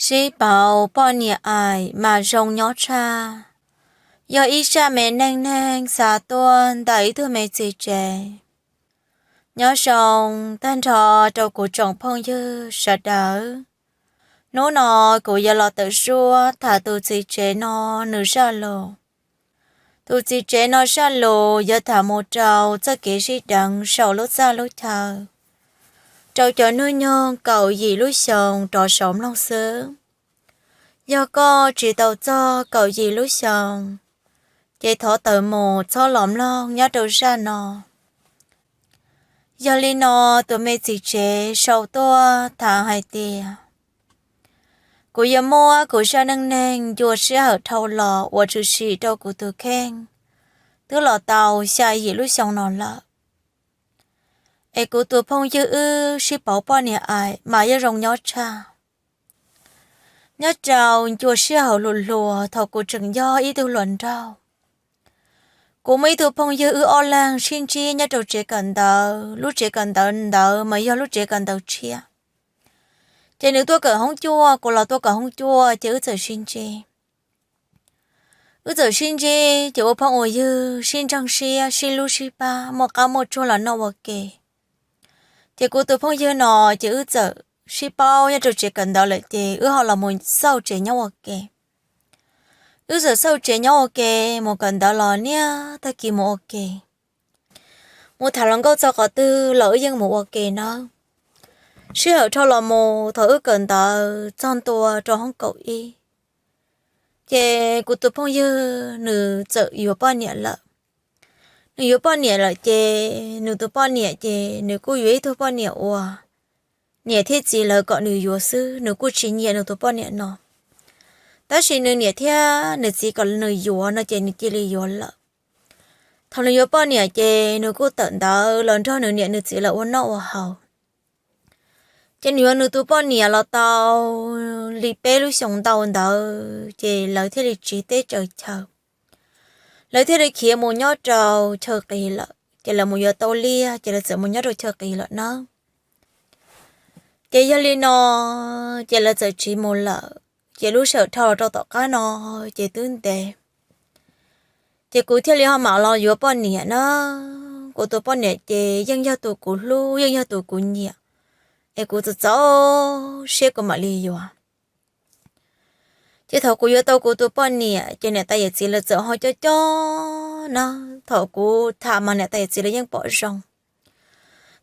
Sib pauv poj niam aim mas zoo nyob tshaj, yog ib zaj me neej neeg xa tuaj ntawm ib tug me txiv tsev. Nyob zoo tag nrho rau kuv tsoom phooj ywg sawv daws. Hnub no kuv yuav los tawm suab tham tus txiv tsev no nws zaj lus. Tus txiv tsev no zaj lus yuav tham mus rau txoj kev sib deev saum lub txaj lub chaw rau cov hnub nyoog kaum yim lub xyoo rov saum mloog xwb. Yog koj tsis tau txog kaum yim lub xyoo, ces thov tawm mus txhob los mloog nyob rau zaj no. Yog li no, tus me txiv tsev sau tuaj tham hais tias, kuv yuav muab kuv zaj neej neeg ncua sij hawm dhau los uas tshwm sim rau kuv tus kheej twb los tau xya yim lub xyoo no lawm. Es kuv tus phooj ywg wb sib pauv poj niam aim mas yeej zoo nyob tshaj. Nyob rau ncua sij hawm hluas hluas thaum kuv tseem yog ib tug hluas nraug, kuv muaj ib tug phooj ywg wb ob leeg sib ntsib nyob rau tsev kawm ntawv, lub tsev kawm ntawv ntawd mas yog lub tsev kawm ntawv tshiab. Ces nws tuaj kawm hoob cuaj, kuv los tuaj kawm hoob cuaj, ces wb txawm sib ntsib. Wb txawm sib ntsib ces ua phooj ua ywg, sib ntseeg siab, sib hlub sib pab, muaj qab muaj tsuag los noj ua ke. Ces kuv tus phooj ywg no, ces wb txawm sib paub nyob rau tsev kawm ntawv lawm ces wb ho los mus xauj tsev nyob ua ke. Wb txawm xauj tsev nyob ua ke, mus kawm ntawv los niaj tag kis mus ua ke. Mus tham hluas nkauj txog qhov twg los wb yeej mus ua ke nawb. Sij hawm dhau los mus thaum wb kawm ntawv txog ntua rau hoob kaum ib, ces kuv tus phooj ywg nws txawm yuav poj niam lawm. Nws yuav poj niam lawm ces nws tus poj niam ces nws kuj yuav ib tug poj niam uas niam thiab txiv lawv kom nws yuav xwb, nws kuj tsis nyiam nws tus poj niam no. Tab sis nws niam thiab nws txiv kom nws yuav no ces nws cia li yuav lawm. Thaum nws yuav poj niam ces nws kuj tawm ntawv los nrog nws niam nws txiv lawv ua noj ua haus. Ces nws yuav nws tus poj niam los tau li peb lub xyoo ntau ntawd ces lawv thiaj li tsiv teb tsaws chaw. Lawv thiaj li khiav mus nyob rau chaw qis lawm, ces lawv mus yuav tau liaj ces lawv txawm mus nyob rau chaw qis lawm nawb. Ces yog li no, ces lawv txawm tsiv mus lawm, ces lub sij hawm dhau los rau tom qab no ces twb ntev. Ces kuv thiaj li ho mam los yuav poj niam na. Kuv tus poj niam ces yeej yog tus kuv hlub, yeej yog tus kuv nyiam, es kuv txaus txaus siab kuv mam li yuav. Ces thaum kuv yuav tau kuv tus poj niam ces niam tais yawm txiv lawv txawm ho coj coj na. Thaum kuv tham mas niam tais yawm txiv lawv yeej pom zoo,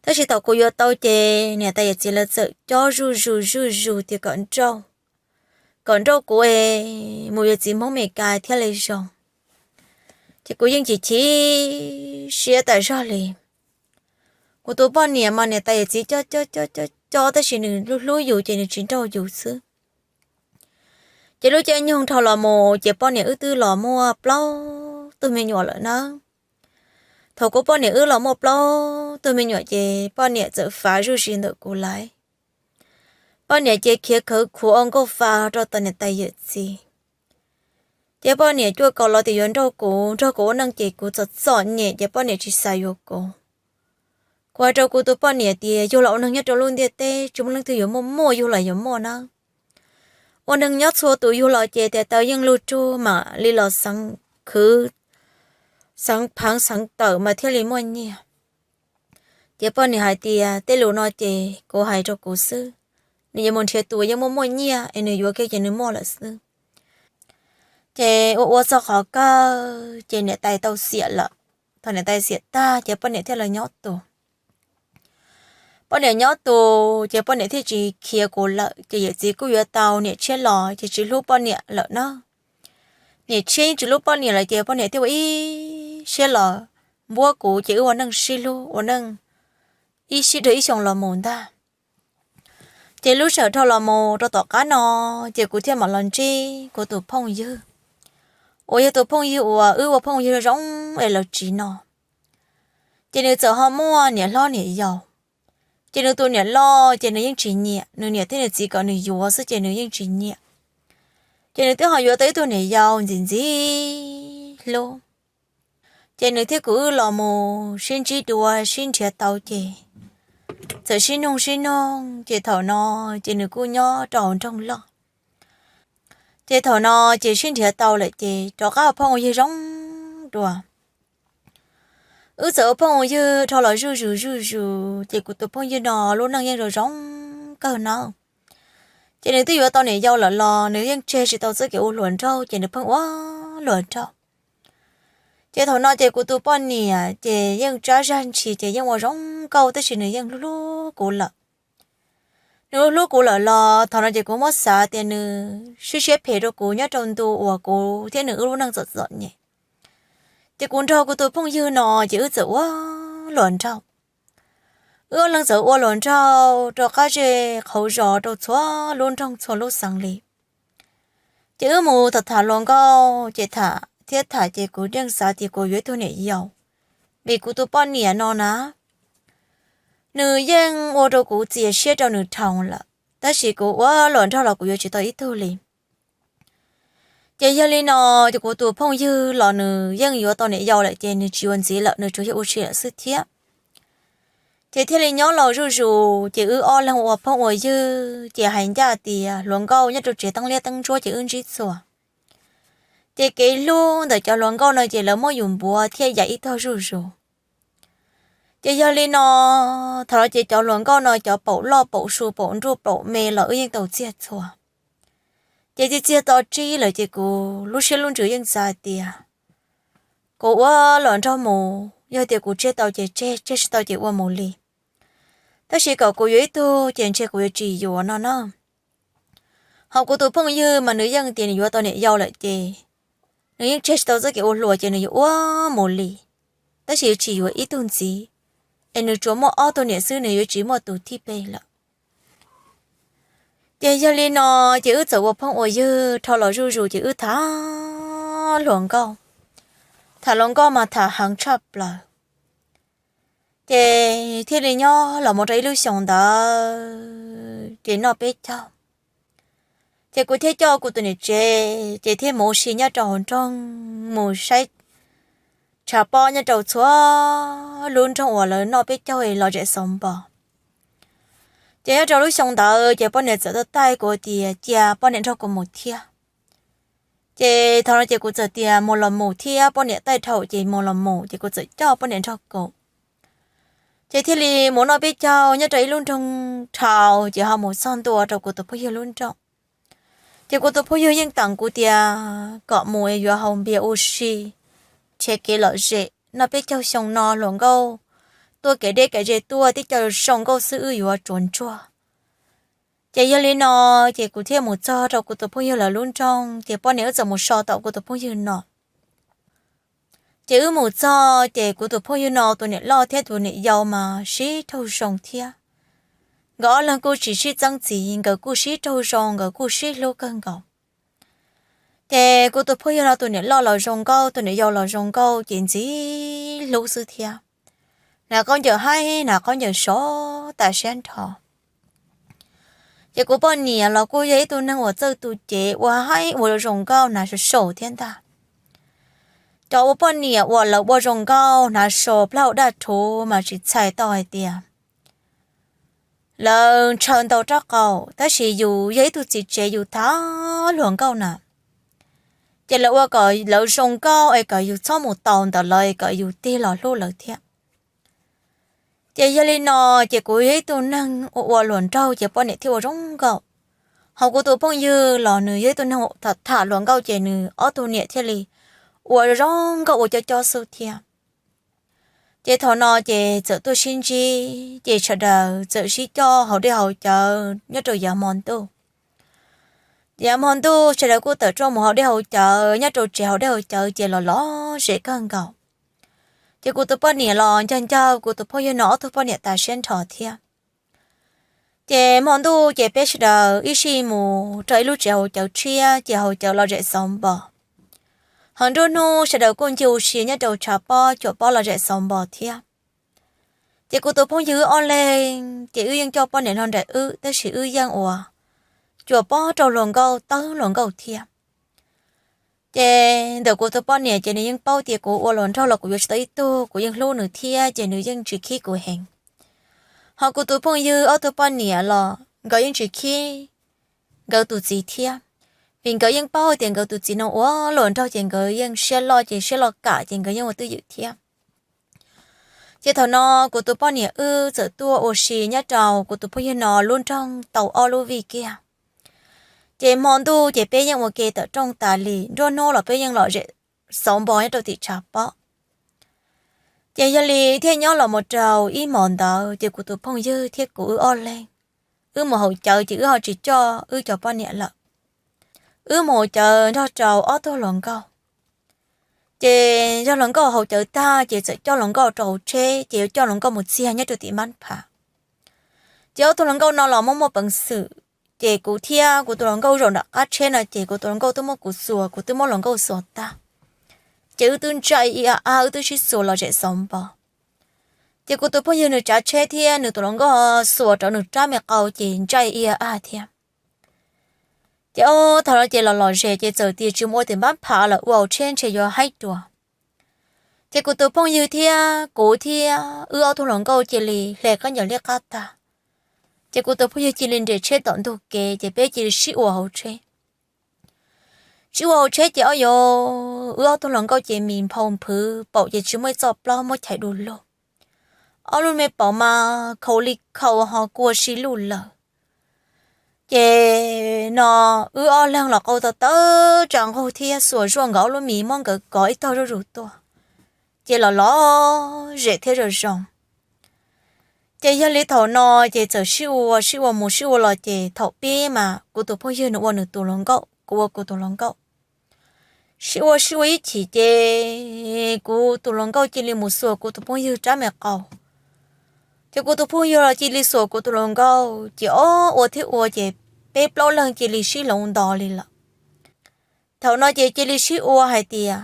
tab sis thaum kuv yuav tau ces niam tais yawm txiv lawv txawm cob zuj zus zuj zus tias kom nrauj, kom nrauj kuv es mus yuav txiv Hmoob Meskas thiaj li zoo. Ces kuv yeej chim chim siab tas zog li. Kuv tus poj niam mas niam tais yawm txiv coj coj coj coj coj tab sis nws hlub hlub yus ces nws tsis nrauj yus xwb. Ces lub caij nyoog dhau los mus ces poj niam wb twb los muaj plaub tug me nyuam lawm nawb. Thaum kuv poj niam wb los muaj plaub tug me nyuam ces poj niam txawm fav zuj zus ntawm kuv lawm. Poj niam ces khiav khawv khuav ua nkauj fa rau tom niam tais yawm txiv. Ces poj niam cuaj kaus los tias yuav nrauj kuv, nrog kuv ua neej ces kuv txom txom nyem ces poj niam tsis xav yuav kuv. Kuv hais rau kuv tus poj niam tias yug los ua neeg nyob rau lub ntiaj teb tsis muaj leej twg yuav muaj muaj, yug los yuav muaj na. Ua neeg nyob txhua tus yug los ces tes taw yeej lug rug mam li los xeev khwv, xeev pheev xeev tawm mas thiaj li muaj nyiaj. Ces poj niam hais tias tej lus no ces kuv hais rau kuv xwb, nws yuav mus nrhiav tus uas yeej muaj muaj nyiaj es nws yuav kiag ces nws muaj lawm xwb. Ces ua ua txog qhov kawg ces niam tais tau xiam lawm. Thaum niam tais xiam tag ces poj niam thiaj los nyob tus. Poj niam nyob tus ces poj niam thiaj tsis khiav kuv lawm ces yawm txiv kuj yuav tau niam tshiab los ces tsis hlub poj niam lawm na. Niam tshiab yeej tsis hlub poj niam lawm ces poj niam thiaj ua ib siab los npuab kuv ces wb ua neej sib hlub ua neej ib sij dhau ib xyoo los mus ntag. Ces lub sij hawm dhau los mus rau tom qab no ces kuv thiaj mam los ntsib kuv tus phooj ywg, uas yog tus phooj ywg uas wb ua phooj ywg zoo es lawv tsiv no. Ces nws txawm ho muaj niam hlob niam yau. Ces nws tus niam loj ces nws yeej tsis nyiam, nws niam thiab nws txiv kom nws yuav xwb ces nws yeej tsis nyiam. Ces nws twb ho yuav tau ib tug niam yau ntxim ntxim hlub. Ces nws thiab kuv wb los mus sib ntsib dua sib nrhiav tau ces txawm sib noog sib noog ces thaum no ces nws kuj nyob rau hauv nroog loj. Ces thaum no ces sib nrhiav tau lawm ces rov qab ua phooj ua ywg zoo dua. Wb txawm ua phooj ua ywg dhau los zuj zus zuj zus ces kuv tus phooj ywg no lub neej yeej zoo zoo kawg no. Ces nws twb yuav tau niam yau lawm los nws yeej tseg tsis tau txoj kev ua hluas nraug ces nws pheej ua hluas nraug. Ces thaum no ces kuv tus poj niam ces yeej tsab zaj ntshis ces yeej ua zoo nkauj tab sis nws yeej hlub hlub kuv lawm. Nws hlub hlub kuv lawm los thaum no ces kuv muab xav tias nws sib siab phem rau kuv nyob rau ntu uas kuv thiab nws wb lub neej txom txom nyem. Ces kuv nrog kuv tus phooj ywg no ces wb txawm ua hluas nraug. Wb ob leeg txawm ua hluas nraug rau qab zej qhauv zos rau txhua lub nroog txhua lub xeev li. Ces wb mus tham tham hluas nkauj ces tham thiab tham ces kuv yeej xav tias kuv yuav ib tug niam yau, vim kuv tus poj niam no na nws yeej ua rau kuv txias siab rau nws dhau lawm, tab sis kuv ua hluas nraug los kuv yuav tsis tau ib tug li. Ces yog li no ces kuv tus phooj ywg los nws yeej yuav tau niam yau lawm ces nws tsis yuav ntxiv lawm, nws tsuas yog ua si lawm xwb thiab. Ces thiaj li nyob los zuj zus ces wb ob leeg ua phooj ua ywg ces hais ncaj tias hluas nkauj nyob rau tsev teeb liab teeb ntsuab ces wb ntsib txhua. Ces kev hlub ntawm cov hluas nkauj no ces lawv muab yus npuav thiab yaim ib tog zuj zus. Ces yog li no thaum no ces cov hluas nkauj no cov paum loj paum su paum nruj paum me los wb yeej tau txiag txhua. Ces txiag txiag to tsib lawm ces kuv lub siab lub ntsws yeej xav tias kuv ua hluas nraug mus, yog tias kuv tseg tau ces tseg, tseg tsis tau ces ua mus li. Tab sis kom kuv yuav ib tug ces ntshe kuv yuav tsis yuav no na. Ho kuv tus phooj ywg mas nws yeej tias nws yuav tau niam yau lawm ces nws yeej tseg tsis tau txoj kev ua hluas ces nws yuav ua mus li, tab sis yuav tsis yuav ib tug ntxiv, es nws tsuas muaj ob tug niam xwb, nws yuav tsis muaj tus thib peb lawm. Ces yog li no ces wb txawm ua phooj ua ywg dhau los zuj zus ces wb tham hluas nkauj, tham hluas nkauj mas tham heev tshaj plaws. Ces thiaj li nyob los mus rau ib lub xyoo ntawd ces noj peb caug. Ces kuv thiaj coj kuv tus niam tsev ces thiaj mus ua si nyob rau hauv nroog, mus saib tshav pob nyob rau txhua lub nroog uas lawv noj peb caug los zem xauv npo. Ces nyob rau lub xyoo ntawd ces poj niam txawm tuaj taij kuv tias cia poj niam nrog kuv mus thiab. Ces thaum no ces kuv txawm tias mus los mus thiab, poj niam taij dhau ces mus los mus, ces kuv txawm coj poj niam nrog kuv. Ces thiaj li mus noj peb caug nyob rau ib lub nroog dhau, ces ho mus txog ntua rau kuv tus phooj ywg lub nroog. Ces kuv tus phooj ywg yeej teem kuv tias kom mus yuav haus npias ua si, nrhiav kev lom zem, noj peb caug xyoo no hluas nkauj tuaj kev deb kev ze tuaj, tib co zoo nkauj xwb wb yuav tsuas ntsuag. Ces yog li no ces kuv thiaj mus txog rau kuv tus phooj ywg lawv lub nroog, ces poj niam wb txawm mus so tom kuv tus phooj ywg no. Ces wb mus txog ces kuv tus phooj ywg no tus niam loj thiab tus niam yau mas sib raug zoo thiab. Nkawd ob leeg kuj tsis sib txeeb txiv, nkawd kuj sib raug zoo, nkawd kuj sib hlub kawg nkaus. Ces kuv tus phooj ywg no tus niam loj los zoo nkauj, tus niam yau los zoo nkauj, ces ntxim hlub xwb thiab. Hnav khaub ncaws haib, hnav khaub ncaws sov tas siab nrho. Ces kuv poj niam los kuj yog ib tug neeg uas txawj tu cev, ua haib ua zoo nkauj, hnav sov saum thiab ntag. Cov ua poj niam uas lawv ua zoo nkauj, hnav sov plaub hau daj rhuv mas tsis txhais tau hais tias lawv ntshaw ntau rab qau, tab sis yus yog ib tug txiv tsev yus tham hluas nkauj na, ces lawv ua kom lawv zoo nkauj es kom yus txhob mus taus ntawm lawv es kom yus tig los hlub lawv thiab. Ces yog li no, ces kuv yog ib tug neeg ua ua hluas nraug ces poj niam thiaj ua zoo nkauj. Ho kuv tus phooj ywg los nws yog ib tug neeg tham hluas nkauj ces nws ob tug niam thiaj li ua zoo nkauj ua cob cob xwb thiab. Ces thaum no ces txawm tuaj sib ntsib, ces sawv daws txawm sib coj haus dej haus cawv nyob rau yav hmo ntuj. Yav hmo ntuj sawv daws kuj tawm tuaj mus haus dej haus cawv nyob rau tsev haus dej haus cawv ces los lom zem kawg nkaus. Ces kuv tus poj niam los ncag ncag kuv tus phooj ywg no ob tug poj niam tas siab nrho thiab. Ces hmo ntuj ces peb sawv daws ib sij mus rau ib lub tsev haus cawv tshiab ces haus cawv los zem xauv npo. Ho nruab hnub sawv daws kuj ncig ua si nyob rau tshav pob cuam pob los zem xauv npo thiab. Ces kuv tus phooj ywg wb ob leeg ces wb yeej coj poj niam nrog nraim wb, tab sis wb yeej ua cuam pob rau hluas nkauj tawb hluas nkauj thiab. Ces ntawm kuv tus poj niam ces nws yeej paub tias kuv ua hluas nraug los kuv yuav tsis tau ib tug, kuv yeej hlub nws thiab ces nws yeej tsis khib kuv heev. Ho kuv tus phooj ywg ob tug poj niam los nkawd yeej tsis khib nkawd tus txiv thiab. vim nkawd yeej paub tias nkawd tus txiv no ua luam nraug ces nkawd yeej siab loj ces siab loj kam ces nkawd yeej ua twj ywm thiab. Ces thaum no kuv tus poj niam wb txawm tuaj ua si nyob rau kuv tus phooj ywg no lub nroog tau ob lub vij kiag. Ces hmo ntuj ces peb yeej ua ke tawm rooj tas li, nruab hnub los peb yeej lom zem xauv npo nyob rau tim tshav pob. Ces yog li thiaj nyob los mus rau ib hmos ntawd ces kuv tus phooj ywg thiab kuv wb ob leeg, wb mus haus cawv ces wb ho tsis coj wb cov poj niam lawm. Wb mus haus cawv nrog rau ob tug hluas nkauj. Ces yog hluas nkauj haus cawv tag ces txawm coj hluas nkauj rau hauv tsheb ces yuav coj hluas nkauj mus txiag nyob rau tim Mab Phav. Ces ob tug hluas nkauj no los muaj muaj peev xwm, ces kuv thiab kuv tus hluas nkauj zaum nram qab tsheb no ces kuv tus hluas nkauj twb muab kuv xuas, kuv twb muab hluas nkauj xuas tag. Ces wb twb ntsaj ib a a, wb twb sib xuas los zem xauv npo. Ces kuv tus phooj ywg nws tsav tsheb thiab nws tus hluas nkauj xuas rau nws rab me qau ces ntsaj ib a a thiab. Ces ob thaum no ces los lom zem ces txawm tias tsis mus ua tim Mab Phav lawm, ua hauv tsheb ntshe yuav haib dua. Ces kuv tus phooj ywg thiab kuv thiab wb ob tug hluas nkauj cia li hle khaub ncaws liab qab tag. Ces kuv tus phooj ywg cia li nres tsheb tom ntug kev ces peb cia li sib ua hauv tsheb. Sib ua hauv tsheb ces ob yuav wb ob tug hluas nkauj ces mis nphau nphwv paum ces tsis muaj ib txoj plaub muab chais du lug. Ob lub me paum mas khaus li khaus ho kua si luj lawm. Ces no wb ob leeg los qau tawv tawv tsa nqug thiab xuas zuaj nkawd ob lub mis muab nkawd kov ib tog zuj zus tuaj, ces los lom zem thiab zoo zoo. Ces yog li thaum no ces txawm sib ua sib ua mus sib ua los ces thaum pib mas kuv tus phooj ywg nws ua nws tus hluas nkauj, kuv ua kuv tus hluas nkauj. Sib ua sib ua ib chim ces kuv tus hluas nkauj cia li mus xuas kuv tus phooj ywg rab me qau. Ces kuv tus phooj ywg los cia li xuas kuv tus hluas nkauj, ces ob ua thiab ua ces peb plaub leeg cia li sib hloov nto li lawm. Thaum no ces cia li sib ua hais tias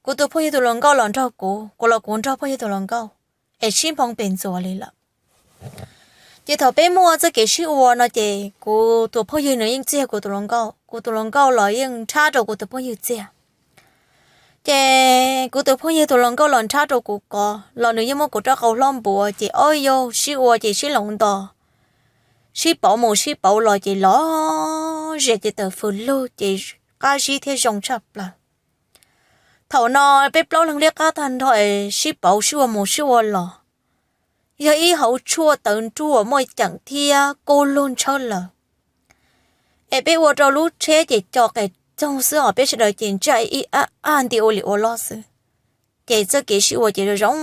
kuv tus phooj ywg tus hluas nkauj los nrog kuv, kuv los kuv nrog phooj ywg tus hluas nkauj, es sib nphoo pes ntxuas li lawm. Ces thaum peb muaj txoj kev sib ua no ces kuv tus phooj ywg nws yeej txiag kuv tus hluas nkauj, kuv tus hluas nkauj los yeej nrhab rau kuv tus phooj ywg txiag. Ces kuv tus phooj ywg tus hluas nkauj los nrhab rau kuv kov los nws yeej muab kuv rab qau hlob npuav, ces ob yug sib ua ces sib hloov nto, sib pauv mus sib pauv los ces lom zem ces tawm fws lug ces qab zib thiab zoo tshaj plaws. Thaum no peb plaub leeg liab qab tag nrho es sib pauv sib ua mus sib ua los, yog ib hauv tshuaj tawv nruj muaj ceem thiab kub lug ntshawb lawm. Es peb ua rau lub tsheb ces co qes txoog xwb os, peb sawv daws ces ntsaj ib a a nti ua li ua loj xwb. Ces txoj kev sib ua ces zoo zoo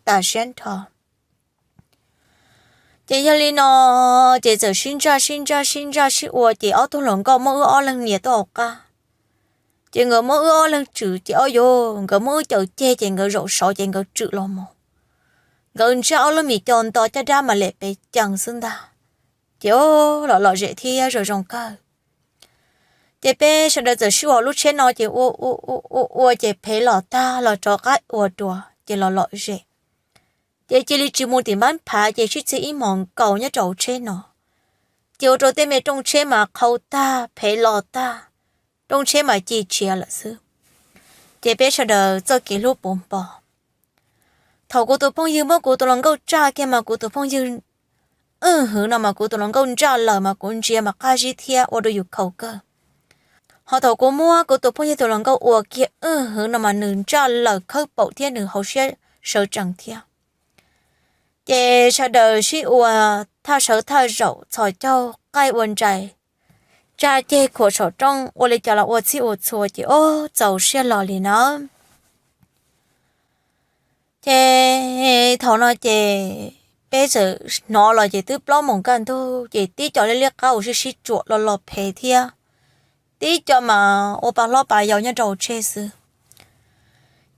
tas siab nrho. Ces yog li no ces txawm sib ntsaj sib ntsaj sib ntsaj sib ua ces ob tug hluas nkauj muab wb ob leeg nias tuaj hauv qab. Ces nkawd muab wb ob leeg tswm ces ob yug nkawd muab wb caws ceg ces nkawd zaum saud ces nkawd tswm los mus. Nkawd ntsaj ob lub mis co nto caj dab mas lem pes cees xwb ntag. Ces lom lom zem thiab zoo zoo kawg. Ces peb sawv daws txawm sib ua lub tsheb no ces ua ua ua ua ces phev los tag los rov qab ua dua ces los lom zem. Ces cia li tsis mus tim Npab Phav ces sib txig ib hmos nkaus nyob rau hauv tsheb no. Ces ua rau tej me rooj tsheb mas qhau tag phev los tag, rooj tsheb mas ci tshiav lawm xwb. Ces peb sawv daws txoj kev hlub puv npo. Thaum kuv tus phooj ywg muab kuv tus hluas nkauj tsaj kiag mas kuv tus phooj ywg wj hwv no mas kuv tus hluas nkauj ntsaj lawm mas kuv ntsia mas qab zib thiab ua rau yus khaus kawg. Ho thaum kuv muab kuv tus phooj ywg tus hluas nkauj ua kiag wj hwv no mas nws ntsaj lawm khawb paum thiab nws hauv siab sawv tsees thiab. Ces sawv daws sib ua thaj sawv thaj zaum txhos caug qaij ua ntsais, tsa ceg khuam saum rooj ua li cas los ua txhij ua txhua ces ub txaus siab los li na. Ces thaum no ces peb txawm hnov los ces twb plaub moos kaj ntug ces tib co liab liab qab uas sib sib tsuam los los phem thiab, tib co mas ua pa hlob pa yau nyob rau hauv tsheb xwb.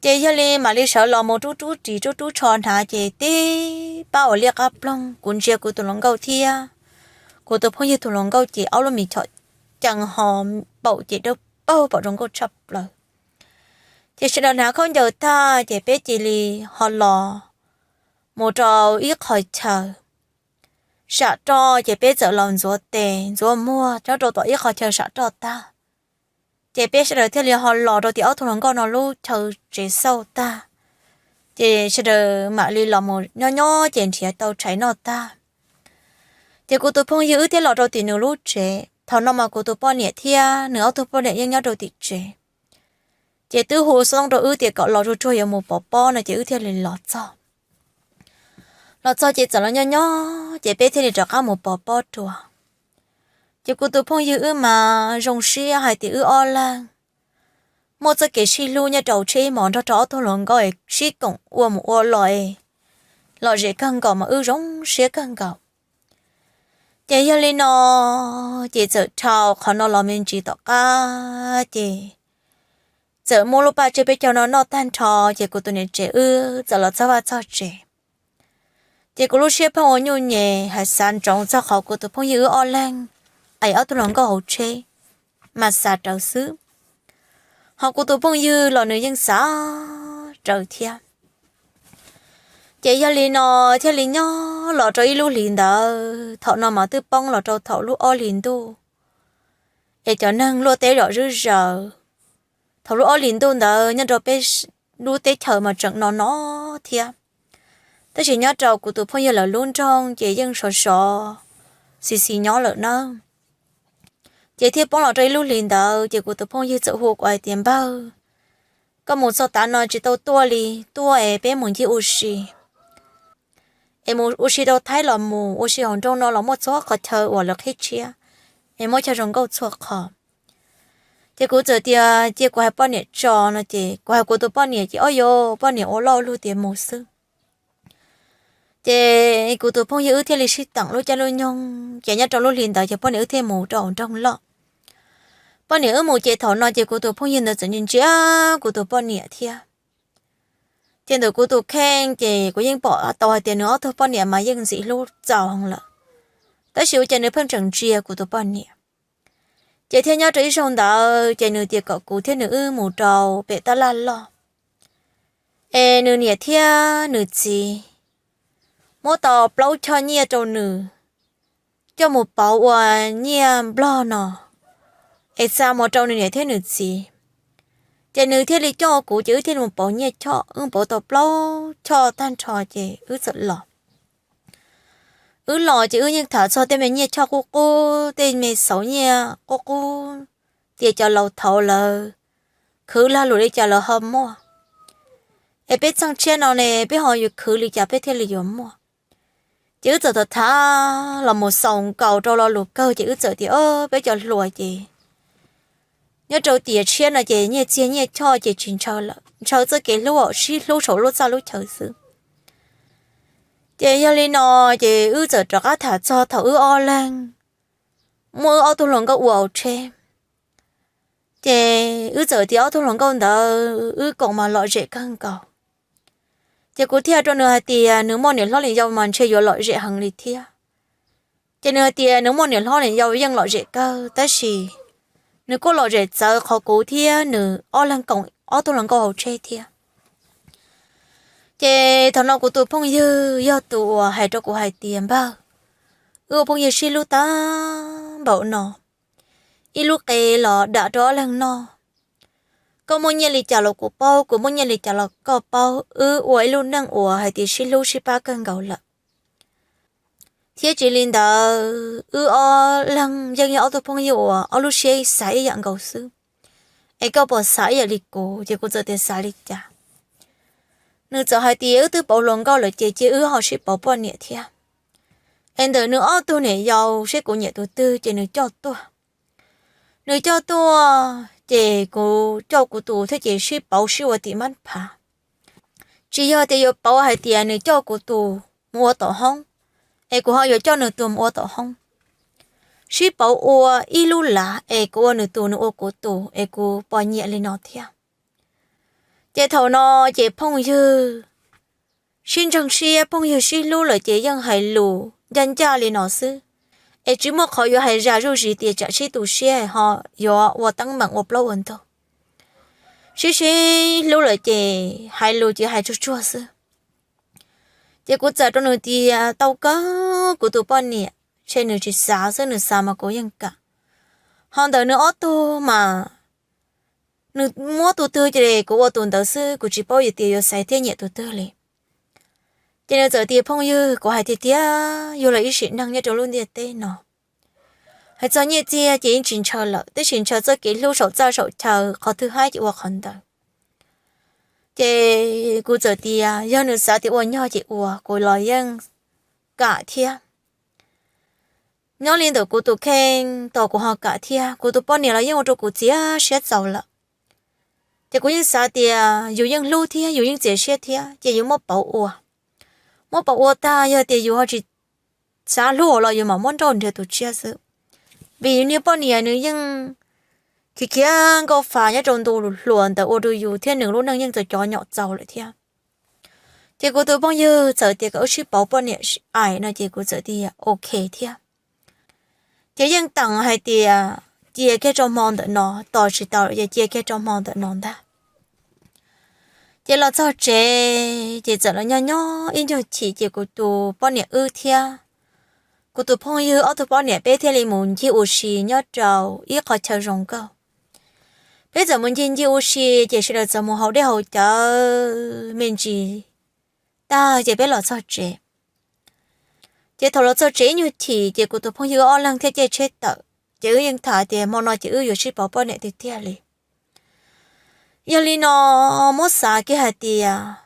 Ces yog li mam li sawv los mus rub rub ris rub rub tsho hnav ces tib pab uas liab qab ploog kuv ntsia kuv tus hluas nkauj thiab kuv tus phooj ywg tus hluas nkauj ces ob lub mis chom cees ho paum ces dawb paug pom zoo nkauj tshaj plaws. Ces sawv daws hnav khaub ncaws tag ces peb cia li ho los mus rau ib qho chaw sam roj ces peb txawm los ntxuav tes ntxuav muag nyob rau tom ib qho chaw sam roj tag. Ces peb sawv daws thiaj li ho los rau tim ob tug hluas nkauj no lub chaw tsev xauj tag. Ces sawv daws mam li los mus nyob nyob ces nrhiav tau tshais noj tag. Ces kuv tus phooj ywg wb thiaj los rau tim nws lub tsev. thaum no mas kuv tus poj niam thiab nws ob tug poj niam yeej nyob rau tim tsev. Ces twb hu xov tooj rau wb tias kom los tsuag tsuag yuav mus pov pob no ces wb thiaj li los txog. Los txog ces txawm los nyob nyob ces peb thiaj li rov qab mus pov pob dua. Ces kuv tus phooj ywg wb mas zoo siab hais tias wb ob leeg muaj txoj kev sib hlub nyob rau tsheb ib hmos nrog rau ob tug hluas nkauj es sib koom ua mus ua los es lom zem kawg nkaus mas wb zoo siab kawg nkaus. Ces yog li no ces txawm dhau qhov no los me ntsis tom qab ces txawm muab lub paj tseb peb caug no noj tag nrho ces kuv tus niam tsev wb txawm los txog vaj txog tsev. Ces kuv lub siab pheej ua nyuj nyem hais xav ntsoov txog qhov kuv tus phooj ywg wb ob leeg es ob tug hluas nkauj hauv tsheb mas xav rawv xwb. Ho kuv tus phooj ywg los nws yeej xav rawv thiab. Ces yog li no thiaj li nyob los rau ib lub hlis ntawd, thaum no mas twb poob los rau thaum lub ob hlis ntuj es cov neeg luaj teb zom zawv zaws. Thaum lub ob hlis ntuj ntawd nyob rau peb lub teb chaws mas tseem no no thiab, tab sis nyob rau kuv tus phooj ywg lawv lub nroog ces yeej sov sov xis xis nyob lawm na. Ces thiaj poob los rau ib lub hlis ntawd ces kuv tus phooj ywg txawm hu kuv hais tias, Npawg, koj mus txog tav no tsis tau tuaj li, tuaj es peb mus ncig ua si es mus ua si rau Thaib los mus ua si hauv nroog no los muaj txhua qhov chaw uas lawv qhib tshiab es muaj chaw zoo nkauj txhua qhov. Ces kuv txawm tias cia kuv hais poj niam tso no ces kuv hais kuv tus poj niam ces ob yuav poj niam ua loj lug tias mus xwb. Ces kuv tus phooj ywg wb thiaj li sib teem lub caij lub nyoog ces nyob rau lub hlis ntawd ces poj niam wb thiaj mus rau hauv nroog loj. Poj niam wb mus ces thaum no ces kuv tus phooj ywg ntawd txawm ntsia ntsia kuv tus poj niam thiab. Ces ntawm kuv tus kheej ces kuv yeej pom tau hais tias nws ob tug poj niam mas yeej ntxim hlub txaus heev lawm, tab sis ua cas nws pheej tseem ntsia kuv tus poj niam. Ces thiaj nyob rau ib zaug ntawd ces nws tias kom kuv thiab nws wb mus rau pem tab laj loj es nws niam thiab nws txiv muab tau plaub choj nyiaj rau nws coj mus pauv ua nyiaj nplog no es xa mus rau nws niam thiab nws txiv. Ces nws thiaj li coj kuv ces wb thiaj li mus pauv nyiaj choj, wb pauv tau plaub choj tag nrho ces wb txawm los. Wb los ces wb yeej tham txog tej me nyiaj choj qub qub, tej me xauv nyiaj qub qub, tias cov laus thaud lawv khwv lag luam li cas lawv ho muaj, es peb txheej tshiab no ne peb ho yuav khwv li cas peb thiaj li yuav muaj. Ces wb txawm tham tham los mus xaus nkaus rau lo lus kawg ces wb txawm tias, o, peb cov hluas ces nyob rau tiam tshiab no ces nyiaj txiag nyiaj choj ces tsis ntshaw lawm, ntshaw txoj kev hlub, sib hlub saum lub txaj lub chaw xwb. Ces yog li no ces wb txawm rov qab tham txog thaum wb ob leeg muaj wb ob tug hluas nkauj ua hauv tsheb. Ces wb txawm tias ob tug hluas nkauj ntawd wb koom mas lom zem kawg nkaus. Ces kuv thiaj rau nws hais tias nws muaj niam hlob niam yau mas ntshe yuav lom zem heev li thiab. Ces nws hais tias nws muaj niam hlob niam yau yeej lom zem kawg tab sis nws kuj lom zem txawv qhov kuv thiab nws ob leeg koom ob tug hluas nkauj hauv tsheb thiab. Ces thaum no kuv tus phooj ywg yog tus uas hais rau kuv hais tias, Npawg, wb ua phooj ywg sib hlub tag npaum no, ib lub qe los dam rau ob leeg noj. Koj muaj nyiaj li cas los kuv paub, kuv muaj nyiaj li cas los koj paub, wb ua ib lub neej uas hais tias sib hlub sib pab kawg nkaus lawm. Thiab tsis li ntawd wb ob leeg yeej yog ob tug phooj ywg uas ob lub siab xav ib yam nkaus xwb. Es koj puas xav ib yam li kuv? Ces kuv txawm tias xav li cas? Nws txawm hais tias wb twb pauv hluas nkauj lawm ces cia wb ho sib pauv poj niam thiab. Es ntawm nws ob tug niam yau seb kuv nyiam tus twg ces nws coj tuaj. Nws coj tuaj ces kuv coj kuv tus thiab ces sib pauv sib ua tim mab phav. Tsis yog tias yuav pauv hais tias nws coj kuv tus mus ua tom hoob, es kuv ho yuav coj nws tus mus ua tom hoob. Sib pauv ua ib lub lav es kuv ua nws tus nws ua kuv tus es kuv pom nyiam li no thiab. Ces thaum no ces phooj ywg sib ntseeg siab, phooj ywg sib hlub lawm ces yeej hais lus ncaj ncaj li no xwb, es tsis muaj qhov yuav hais zam zuj zis tias tsam sib tu siab ho yuav ua teeb meem ua plaub ua ntug. Sib sib hlub lawm ces hais lus ces hais tsuag tsuag xwb. Ces kuv txawm rau nws tias tau kawg, kuv tus poj niam ntshe nws tsis xav xwb, nws xav mas kuv yeej kam. Ho ntawm nws ob tug mas nws muab tus twg ces kuv ua tus ntawd xwb, kuv tsis paub tias yuav xaiv thiab nyiam tus twg li. Ces nws txawm tias phooj ywg, kuv hais tiag tiag, yug los ib sim neej nyob rau lub ntiaj teb no, Hais txog nyiaj txiag ces yeej tsis ntshaw lawm, tab sis ntshaw txoj kev hlub saum txaj saum chaw qhov twg hais ces ua qhov ntawd. Ces kuv txawm tias yog nws xav tias ua nyog ces ua, kuv los yeej kam thiab. Nyob li ntawm kuv tus kheej tos kuv ho kam thiab, kuv tus poj niam los yeej ua rau kuv txiav siab txaus lawm. Ces kuv yeej xav tias yus yeej hlub thiab yus yeej txiav siab thiab ces yus muab pauv ua. Muab pauv ua tag yog tias yus ho tsis xav hlub los yus mam muab nrauj nrhiav tus tshiab xwb. Vim yus niag poj niam nws yeej khiav khiav nkauj fa nyob rau ntu hluas ntawd ua rau yus thiab nws lub neej yeej txom cov nyom txaus lawm thiab. Ces kuv tus phooj ywg txawm tias kom wb sib pauv poj niam ais no ces kuv txawm tias ok thiab. Ces yeej teem hais tias cia kiag rau hmo ntawm no, tos tsis tau lawm ces cia kiag rau hmo ntawm no ntag. Ces los txog tsev ces txawm los nyob nyob ib nyuag chim ces kuv tus poj niam wb thiab kuv tus phooj ywg ob tug poj niam peb thiaj li mus ncig ua si nyob rau ib qhov chaw zoo nkauj. Peb txawm mus ncig ncig ua si ces sawv daws txawm mus haus dej haus cawv me ntsis tag ces peb los txog tsev. Ces thaum los txog tsev ib nyuag chim ces kuv tus phooj ywg ob leeg thiaj caij tsheb tawm, ces wb yeej tham tias hmo no ces wb yuav sib pauv poj niam tiag tiag li. Yog li no muab xav kiag hais tias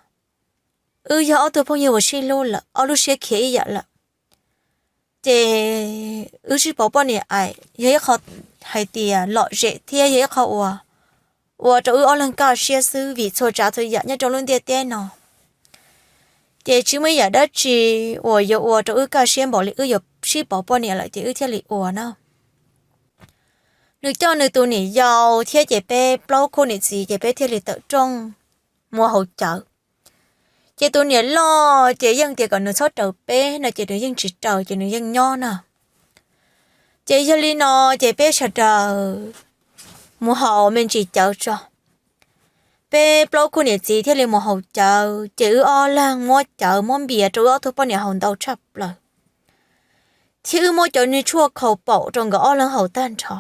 wb yog ob tug phooj ywg uas sib hlub lawm, ob lub siab khiav ib yam lawm, ces wb sib pauv poj niam ais yog ib qho hais tias lom zem thiab yog ib qho uas ua rau wb ob leeg kaj siab xwb, vim txhua tsav txhua yam nyob rau lub ntiaj teb no ces tsis muaj ib yam dab tsi uas yuav ua rau wb kaj siab npaum li wb yuav sib pauv poj niam lawm ces wb thiaj li ua na. Nws coj nws tus niam yau thiab ces peb plaub khub niam txiv ces peb thiaj li tawm rooj mus haus cawv. Ces tus niam loj ces yeej tias kom nws txhob raws peb no ces nws yeej tsis raws ces nws yeej nyob na. Ces yog li no ces peb sawv daws mus haus me ntsis cawv tso. Peb plaub khub niam txiv thiaj li mus haus cawv ces wb ob leeg muab cawv muab npias rau wb ob tug poj niam haus ntau tshaj plaws, thiab wb muab cov niag tshuaj khaus paum rau nkawd ob leeg haus tag nrho,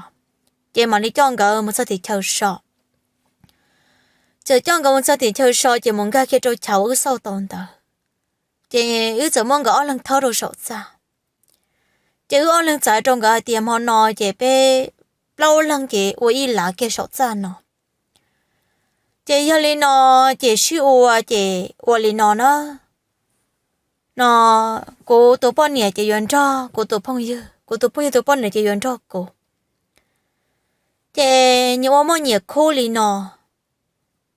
ces mam li coj nkawd mus txog tim chaw so. Txawm coj nkawd mus txog tim chaw so ces mus nkag kiag rau chav uas wb xauj tau ntawd, ces wb txawm muab nkawd ob leeg thawb rau saum txaj. Ces wb ob leeg txawm hais rau nkawd hais tias hmo no ces peb plaub leeg ces ua ib lav kiag saum txaj no. Ces yog li no ces sib ua ces ua li no na. No kuv tus poj niam ces yuav nrog kuv tus phooj ywg, kuv tus phooj ywg tus poj niam ces yuav nrog kuv. Ces nyias ua muaj nyias khub li no,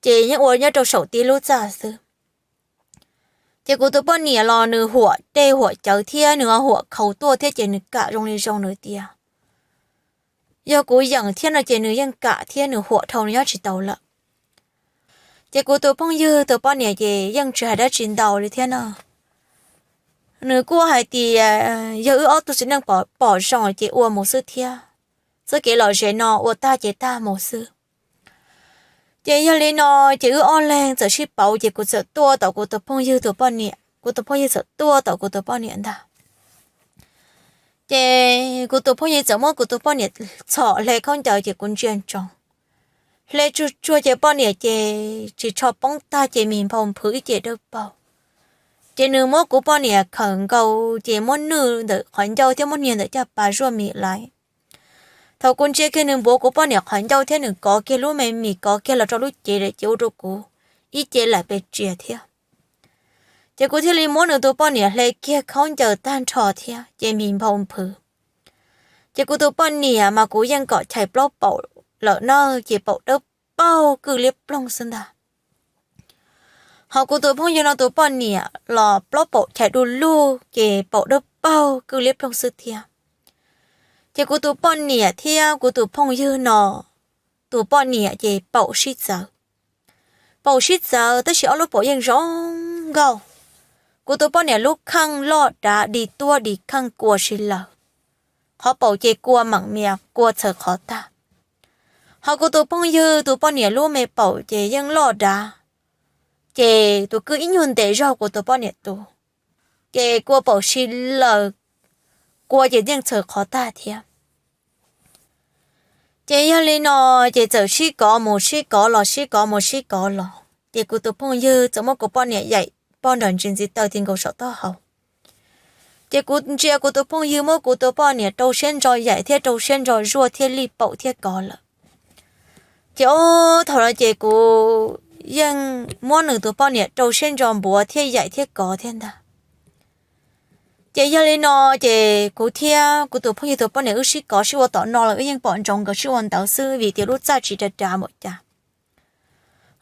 ces yeej ua nyob rau saum tib lub txaj xwb. Ces kuv tus poj niam los nws huam dej huam cawv thiab nws ho huam khaus tuaj thiab ces nws kam zoo li zoo nws tias yog kuv yeem thiab no ces nws yeej kam thiab nws huam dhau nws nyob tsis tau lawm. Ces kuv tus phooj ywg tus poj niam ces yeej tsis hais dab tsi ntau li thiab no. Nws kuj hais tias yog wb ob tug txiv neej pom zoo ces ua mus xwb thiab, txoj kev lom zem no ua tag ces tag mus xwb. Ces yog li no ces wb ob leeg txawm sib pauv ces kuv txawm tuaj tom kuv tus phooj ywg tus poj niam, kuv tus phooj ywg txawm tuaj tom kuv tus poj niam ntag. Ces kuv tus phooj ywg txawm muab kuv tus poj niam txhom hle khaub ncaws ces kuv ntsia ntsoov, hle tsuag tsuag ces poj niam ces tsis tsho poob tag ces mis nphau nphwv ib ce dawb paug. Ces nws muab kuv poj niam khawm nkaus ces muab nwj ntawm qhov ncauj thiab muab niag ntawm caj pas zuaj mis lawm. Thaum kuv ntsia kiag nws npuav kuv poj niam qhov ncauj thiab nws kov kiag lub me mis kov kiag los rau lub cev lawm ces ua rau kuv ib ce laim pes tsia thiab. Ces kuv thiaj li muab nws tus poj niam hle kiag khaub ncaws tag nrho thiab ces mis nphau nphwv. Ces kuv tus poj niam mas kuv yeej kom chais plaub paum lawm na, ces paum dawb paug kwj liab ploog xwb ntag. Ho kuv tus phooj ywg no tus poj niam los plaub paum chais du lug ces paum dawb paug kwj liab ploog xwb thiab. Ces kuv tus poj niam thiab kuv tus phooj ywg no tus poj niam ces paum sib txawv. Paum sib txawv tab sis ob lub paum yeej zoo nkauj. Kuv tus poj niam lub kheej loj dav di tuab di kheej kua si lawm. Qhov paum ces kua meem mias kua txhawv qhov tag. Ho kuv tus phooj ywg tus poj niam lub me paum ces yeej loj dav, ces tus kwj ib nyuag ntev zog kuv tus poj niam tus, ces kua paum si lawm, kua ces yeej txhawv qhov tag thiab. Ces yog li no ces txawm sib kov mus sib kov los sib kov mus sib kov los ces kuv tus phooj ywg txawm muab kuv poj niam yaim pog nram ntsis ntxiv taw ti nkaus saum taub hau. Ces kuv ntsia kuv tus phooj ywg muab kuv tus poj niam rau siab ntso yaim thiab rau siab ntso zuaj thiab lij paum thiab kov lawm. Ces ob thaum no ces kuv yeej muab nws tus poj niam rau siab ntso npuav thiab yaim thiab kov thiab ntag. Ces yog li no, ces kuv thiab kuv tus phooj ywg tus poj niam wb sib kov sib ua tom no los wb yeej pom ntsoov nkawd sib ua ntawd xwb vim tias lub txaj tsis dav dav npaum cas.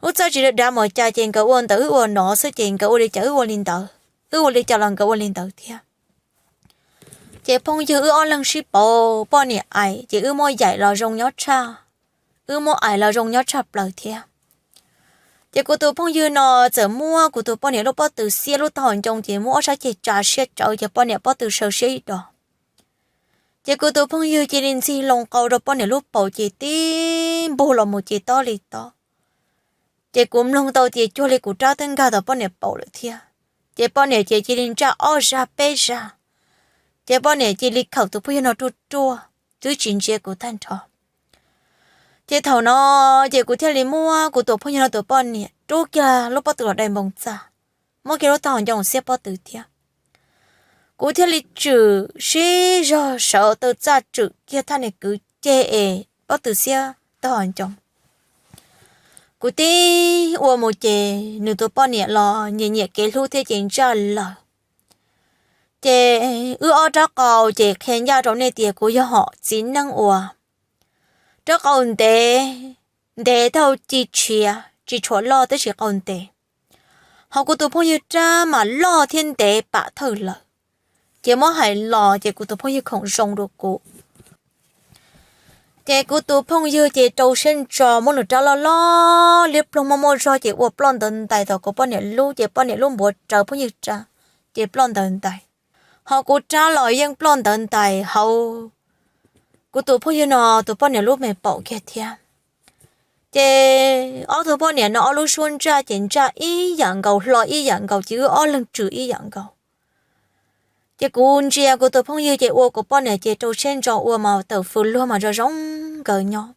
Lub txaj tsis dav dav npaum cas ces nkawd ua ntawd wb ua no xwb ces nkawd ua li cas wb ua li ntawd, wb ua li cas los nkawd ua li ntawd thiab. Ces phooj ywg wb ob leeg sib pauv poj niam ais ces wb muab yaim los zoo nyob tshaj, wb muab ais los zoo nyob tshaj plaws thiab. Ces kuv tus phooj ywg no txawm muab kuv tus poj niam lub pob tw xiab lub taub hau ncoo ces muab ob sab ceg tsa siab tsawv ces poj niam pob tw saw siab ib do. Ces kuv tus phooj ywg cia li ntxig loo qau rau poj niam lub paum ces tib npug los mus ces tob li tob. Ces kuv mloog tau tias cuag li kuv rab twb nkag tau poj niam paum lawm thiab. Ces poj niam ces cia li ntsaj ob zag peb zag, ces poj niam cia li khawm tus phooj ywg no ruaj ruaj twb tsis ntsia kuv tag nrho. Ces thaum no ces kuv thiaj li muab kuv tus phooj ywg no tus poj niam rub kiag lub pob tw los dai npoo txaj, muab kiag lub taub hau ncoo xiab pob tw thiab. Kuv thiaj li tswm sib zog sawv taw txaj tswm kiag thaj niag kwv ceg es pob tw xiab taub hau ncoo. Kuv tib ua mus ces nws tus poj niam los nyiam nyiam kev hlub thiab ces ntsaj lawm. Ces wb ob rab qau ces qhia ncaj rau nej tias kuv yog hom txiv neej uas rab qau ntev, ntev tau ci tshiav tsis tshuam loj tab sis qau ntev. Ho kuv tus phooj ywg rab mas loj thiab ntev pam thawj lawm, ces muab hais los ces kuv tus phooj ywg khoom zoo dua kuv. Ces kuv tus phooj ywg ces rau siab ntso muab nws rab loj loj liab ploog muaj muaj zog ces ua ploj ntawv ntais tom kuv poj niam lub ces poj niam lub npuav rawv phooj ywg rab, ces ploj ntawv ntais. Ho kuv rab los yeej ploj ntawv ntais hauv kuv tus phooj ywg no tus poj niam lub me paum kiag thiab. Ces ob tug poj niam no ob lub suab ntsaj ces ntsaj ib yam nkaus hlo ib yam nkaus ces wb ob leeg tswm ib yam nkaus. Ces kuv ntsia kuv tus phooj ywg ces ua kuv poj niam ces rau siab ntso ua mas tawm fws luag mas zoo zoo nkawd nyob.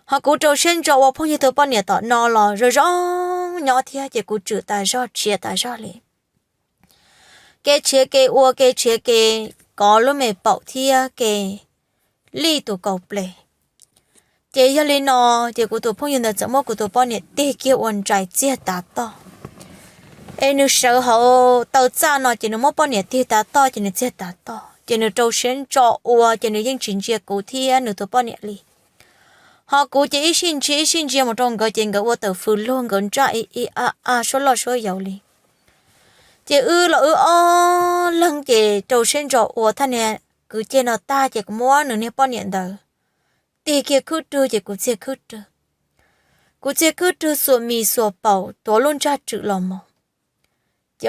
Ho kuv rau siab ntso ua phooj ywg tus poj niam tom no los zoo zoo nyob thiab ces kuv tswm tas zog tshiav tas zog li. Kev tshiav kev ua kev tshiav kev kov lub me paum thiab kev lij tus kaus ples. Ces yog li no, ces kuv tus phooj ywg ntawd txawm muab kuv tus poj niam tig kiag ua ntsais txiag tav toj. Es nws sawv hauv taw txaj no ces nws muab poj niam tig tav toj ces nws txiag tav toj ces nws rau siab ntso ua ces nws yeej tsis ntsia kuv thiab nws tus poj niam li. Ho kuv ces ib sij ntsia ib sij ntsia mus rau nkawd ces nkawd ua tawm fws luag nkawd ntsaj ib ib a a suab loj suab yaus li. Ces wb los wb ob leeg ces rau siab ntso ua thaj niag kwv ceg no tag ces kuv muab nws niag poj niam ntawd tig kiag khwb rwg ces kuv txiag khwb rwg. Kuv txiag khwb rwg xuas mis xuas paum tuav lub ntsaj tswm los mus. Ces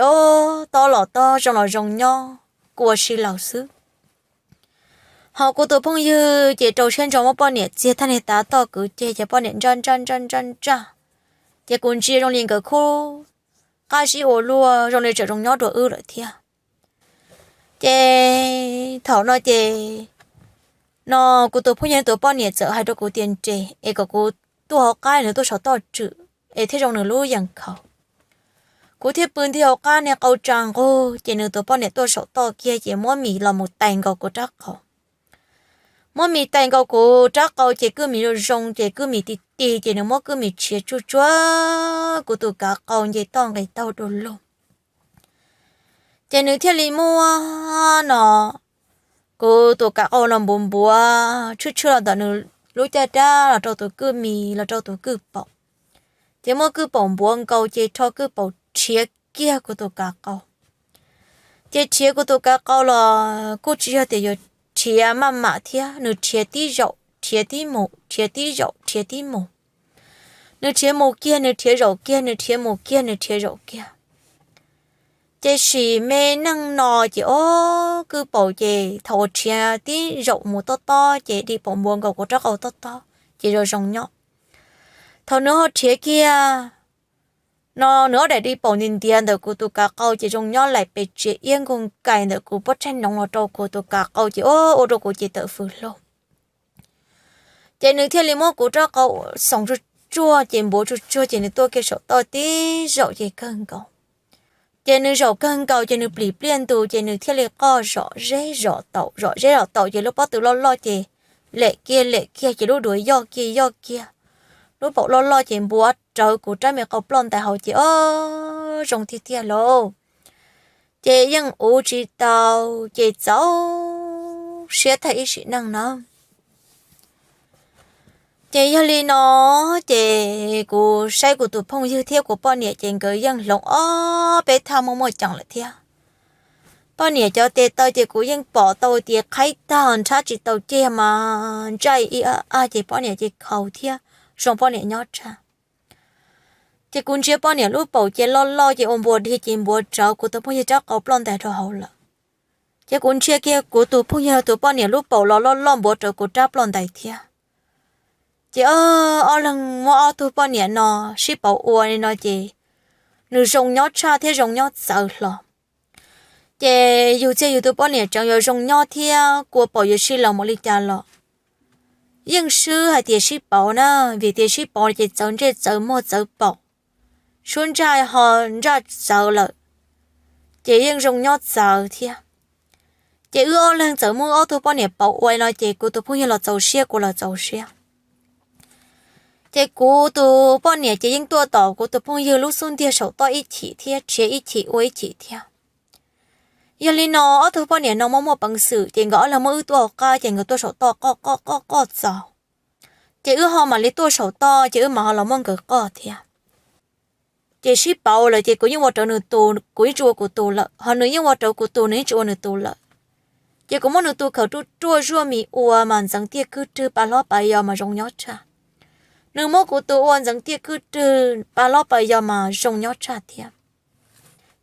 tob los tob zoo los zoo nyob, kua si laus xwb. Ho kuv tus phooj ywg ces rau siab ntso muab poj niam txiag thaj niag tav toj kwv ceg ces poj niam ntsaj ntsaj ntsaj ntsaj ntsaj. Ces kuv ntsia zoo li nkawd khub qab zib ua luaj zoo li tseem zoo nyob dua wb lawm thiab. Ces thaum no ces no kuv tus phooj ywg tus poj niam txawm hais rau kuv tias nres es kom kuv tuaj hauv qab nws tuaj saum toj tswm es thiaj zoo nws lub yees khaus. Kuv thiaj pw nti hauv qab niag qau tsa nqug ces nws tus poj niam tuaj saum toj kiag ces muab mis los mus tais nkaus kuv rab qau. Muab mis tais nkaus kuv rab qau ces kwj mis zoo zoo ces kwj mis ti ti ces nws muab kwj mis tshiav tsuj tsuav kuv tus kav qau nce toj nqis taug du lug. Ces nws thiaj li muab no kuv tus kav qau no npuav npuav tshwj tshwj los ntawm nws lub caj dab los rau tus kwj mis los rau tus kwj paum. Ces muab kwj paum npuav nkaus ces rho kwj paum rhiav kiag kuv tus kav qau. Ces rhiav kuv tus kav qau los kuj tsis yog tias yuav rhiav maj mam thiab, nws rhiav tib zaum rhiav tib mus, rhiav tib zaum rhiav tib mus. Nws rhiav mus kiag nws rhiav zaum kiag, nws rhiav mus kiag nws rhiav zaum kiag. Ces sim me neej no ces ob kwj paum ces thaum uas rhiav tib zaum mus tob tob ces di paum npuav nkaus kuv rab qau tob tob ces zoo zoo nyob. Thaum nws ho rhiav kiag no nws ob daim di paum ntiav ntiav ntawm kuv tus kav qau ces zoo nyob laim pes tsia iab nkuj nkais ntawm kuv pob tsaig noov los rau kuv tus kav qau ces ua rau kuv ces tawm fws lug. Ces nws thiaj li muab kuv rab qau xoom tsuj tsuag ces npuav tsuj tsuag ces nws tuaj kiag saum toj tib zaum ces kawg nkaus. Ces nws zaum kawg nkaus ces nws plim pliaj ntus ces nws thiaj li qoj zom zeb zom taum zom zeb zom taum ces lub pob tw loj loj ces lem kiag lem kiag ces lub duav yoj kiag yoj kiag, lub paum loj loj ces npuav rawv kuv rab me qau ploj ntais hauv ces o, zoo tiag tiag lauj. Ces yeej uv tsis tau, ces txaus siab tag ib sim neej na. Ces yog li no, ces kuv saib kuv tus phooj ywg thiab kuv poj niam ces nkawd yeej hloov ob peb thaj muaj muaj ceem lawm thiab. Poj niam cov tes taw ces kuv yeej pom tau tias qhaib tag nrhab tsis tau ceg mas ntsaj ib a ces poj niam ces khaus thiab zoo poj niam nyob tshaj. Ces kuv ntsia poj niam lub paum ces loj loj ces ua npuas dig ces npuav rawv kuv tus phooj ywg rab qau ploj ntais rau hauv lawm. Ces kuv ntsia kiag kuv tus phooj ywg tus poj niam lub paum los loj loj npuav rawv kuv rab ploj ntais thiab. Ces ob leeg muab ob tug poj niam no sib pauv ua li no ces nws zoo nyob tshaj thiab zoo nyob txawv hlo. Ces yus txiag yus tus poj niam tseem yuav zoo nyob thiab kua paum yuav sib laus mus li cas los yeej swb hais tias sib pauv na, vim tias sib pauv ces txawv ntsej txawv muag txawv paum, suab ntsaj ho ntsaj txawv lawm, ces yeej zoo nyob txawv thiab. Ces wb ob leeg txawm muab ob tug poj niam pauv ua no ces kuv tus phooj ywg los txaus siab kuv los txaus siab. Ces kuv tus poj niam ces yeej tuaj tom kuv tus phooj ywg lub xub ntiag saum toj ib chim thiab tshiav ib chim ua ib chim thiab. Yog li no ob tug poj niam no muaj muaj peev xwm ces nkawd ob leeg muab wb tuaj hauv qab ces nkawd tuaj saum toj qoj qoj qoj qoj txaus. Ces wb ho mam li tuaj saum toj ces wb mam ho los muab nkawd qoj thiab. Ces sib pauv lawm ces kuv yeej ua rawv nws tus kuv yeej tsis ua kuv tus lawm, ho nws yeej ua rawv kuv tus nws yeej tsis ua nws tus lawm. Ces kuv muab nws tus khaws ruaj ruaj zuaj mis ua mas ntxeev tiaj kwj rwg pa hlob pa yos mas zoo nyob tshaj. Nws muab kuv tus ua ntxeev tiaj kwj rwg pa hlob pa yos mas zoo nyob tshaj thiab.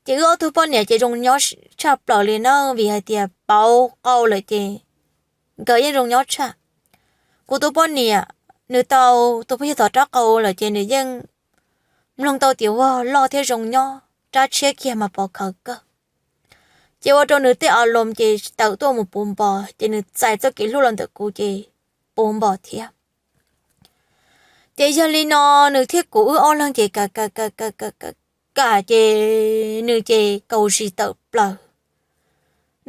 Ces wb ob tug poj niam ces zoo nyob tshaj plaws li na, vim hais tias pauv qau lawm ces nkawd yeej zoo nyob tshaj. Kuv tus poj niam, nws tau tus phooj ywg thov rab qau lawm ces nws yeej mloog tau tias vag loj thiab zoo nyob, rab tshiab kiag mas pov khawv kawg. Ces ua rau nws tej a loos ces tawm tuaj mus puv npo, ces nws txais txoj kev hlub los ntawm kuv ces puv npo thiab. Ces yog li no, nws thiab kuv wb ob leeg ces kam kam kam kam kam kam kam ces nws ces kaus zis tawm plaws.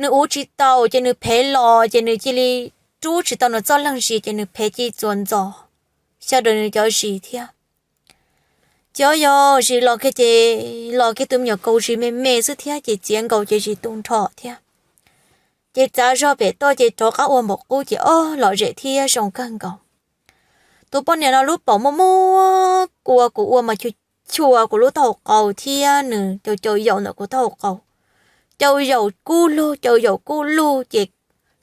Nws uv tsis tau ces nws phev los ces nws cia li rub tsis tau nws txoj leeg zis ces nws phev cia li txuas ntxos xyaw daws nws cov zis thiab. Ces o yog zis los kiag ces los kiag tus me nyuam kaus zis me me xwb thiab ces txiav nkaus ces zis tu nrho thiab. Ces txav zog pem toj ces rov qab ua npaum qub ces o lom zem thiab zoo kawg nkaus. Tus poj niam no lub paum muaj muaj kua kuv ua mas chua chua kuv lub taub hau qau thiab nws caum caum yaum ntawm kuv taub hau qau. Caum yaum kub lug caum yaum kub lug ces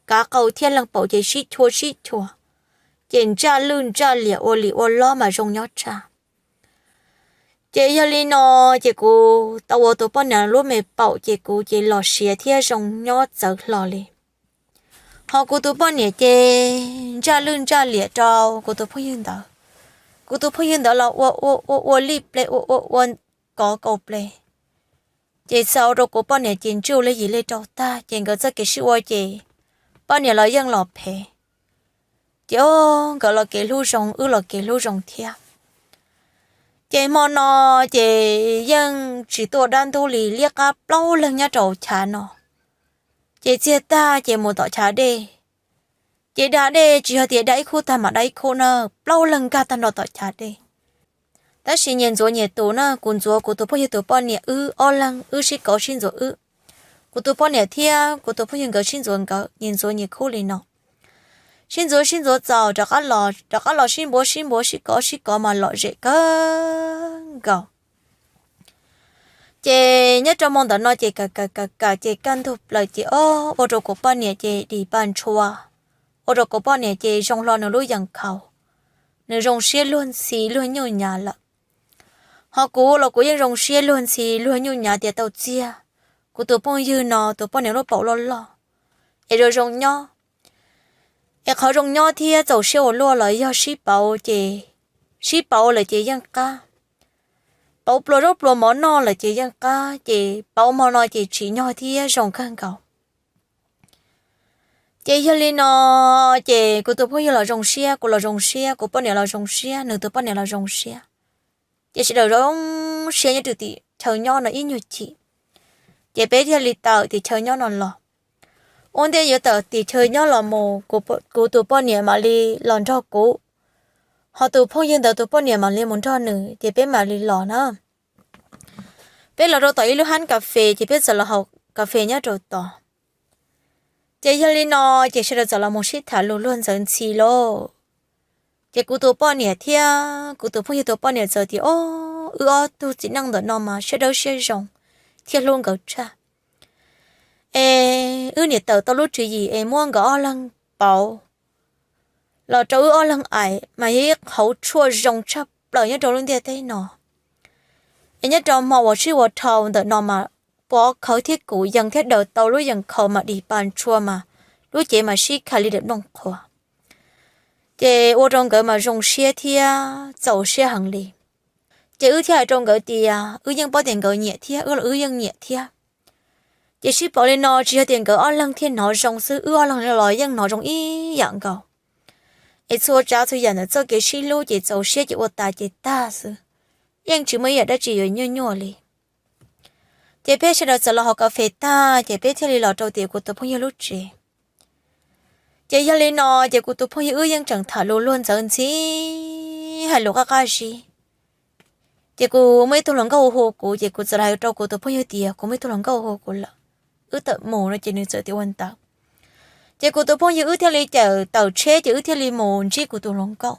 kav qau thiab leeg paum ces sib chua sib chua, ces ntsaj lwj ntsaj liam ua li ua lob mas zoo nyob tshaj. Ces yog li no, ces kuv tau ua tus poj niam lub me paum ces kuv ces los siav thiab zoo nyob txawv hlo li. Ho kuv tus poj niam ces ntsaj lwj ntsaj liam rau kuv tus phooj ywg ntawd. Kuv tus phooj ywg ntawd los ua ua ua ua lij ple ua ua ua kov kaus ple. Ces txaus rau kuv poj niam ces ntsuj li yim li rau tag ces nkawd txoj kev sib ua ces poj niam los yeej los phem. Ces o, nkawd los kev hlub zoo wb los kev hlub zoo thiab. Ces hmo no ces yeej tsis tuaj dab ntub li, liab qab plaub leeg nyob rau chav no. Ces txiag tag ces mus tom chav dej. Ces da dej tsis yog tias da ib khub tag mam da ib khub na, plaub leeg nkag tag nrho tom chav dej. Tab sis nyias ntxuav nyias tus na, kuv ntxuav kuv tus phooj ywg tus poj niam, wb ob leeg wb sib kov sib ntxuav wb. Kuv tus poj niam thiab kuv tus phooj ywg nkawd sib ntxuav nkawd, nyias ntxuav nyias khub li no. Sib ntxuav sib ntxuav txaus rov qab los, rov qab los sib npuav sib npuav sib kov sib kov mas lom zem kawg nkaus. Ces nyob rau hmo ntawm no ces kam kam kam kam ces kaj ntug plaws ces o, ua rau kuv poj niam ces dim paj ntshua, ua rau kuv poj niam ces zoo hlo nws lub yees khaus, nws zoo siab luag ntxhi luag nyuj nyav lawm. Ho kuv los kuv yeej zoo siab luag ntxhi luag nyuj nyav tias tau txiag kuv tus phooj ywg no tus poj niam lub paum loj loj, es zoo zoo nyob. Es qhov zoo nyob thiab txaus siab ua luaj los yog sib pauv ces, sib pauv lawm ces yeej qab. Pauv pluas zaub pluas mov noj lawm ces yeej qab, ces pauv hmo no ces tsim nyog thiab zoo kawg nkaus. Ces yog li no, ces kuv tus phooj ywg los zoo siab, kuv los zoo siab, kuv poj niam los zoo siab, nws tus poj niam los zoo siab. Ces sawv daws zoo siab nyob rau tim chaw nyob no ib nyuag chim. Ces peb thiaj li tawm tim chaw nyob no los. Ua ntej yuav tawm tim chaw nyob los mus, kuv tus poj niam mam li los nrog kuv, ho tus phooj ywg ntawd tus poj niam mam li mus nrog nws, ces peb mam li los na. Peb los rau tom ib lub hab kas fes, ces peb txawm los haus kas fes nyob rau tod. Ces yog li no, ces sawv daws txawm los mus sib tham lus luag ntxawv ntxhi lauj. Ces kuv tus poj niam thiab kuv tus phooj ywg tus poj niam txawm tias, Ob, wb ob tug txiv neej ntawm no mas siab dawb siab zoo thiab hlub nkawd tshaj. Es wb niam tawm tau lub tswv yim es muab nkawd ob leeg pauv los rau wb ob leeg ais mas yog ib qhov tshuaj zoo tshaj plaws nyob rau lub ntiaj teb no. Es nyob rau hmo uas sib ua dhau ntawm no mas pov khawv thiab kuv yees thiab daws tau lub yees khau mas dim pa ntshua mas lub cev mas sib kha li daim nplooj qhuav. Ces ua rau nkawd mas zoo siab thiab txaus siab heev li. Ces wb thiaj hais rau nkawd tias wb yeej paub tias nkawd nyiam thiab wb los wb yeej nyiam thiab. Ces sib pauv li no tsis yog tias nkawd ob leeg thiaj hnov zoo xwb, wb ob leeg los yeej hnov zoo ib yam nkaus. Es txhua tsav txhua yam ntawm txoj kev sib hlub ces txaus siab ces ua tas ces tag xwb, yeej tsis muaj ib yam dab tsi yuav nyuaj nyuaj li. Ces peb sawv daws txawm los haus kas fes tag ces peb thiaj li los rau tim kuv tus phooj ywg lub tsev. Ces yog li no ces kuv tus phooj ywg wb yeej tseem tham lus luag ntxawv ntxhi, hais lus qab qab zib. Ces kuv muaj ib tug hluas nkauj hu hu kuv, ces kuv txawm hais rau kuv tus phooj ywg tias kuv muaj ib tug hluas nkauj hu hu kuv lawm, wb tawm mus no ces nws txawm tias ua ntawd. Ces kuv tus phooj ywg wb thiaj li caum tawm tsheb ces wb thiaj li mus ntsib kuv tus hluas nkauj.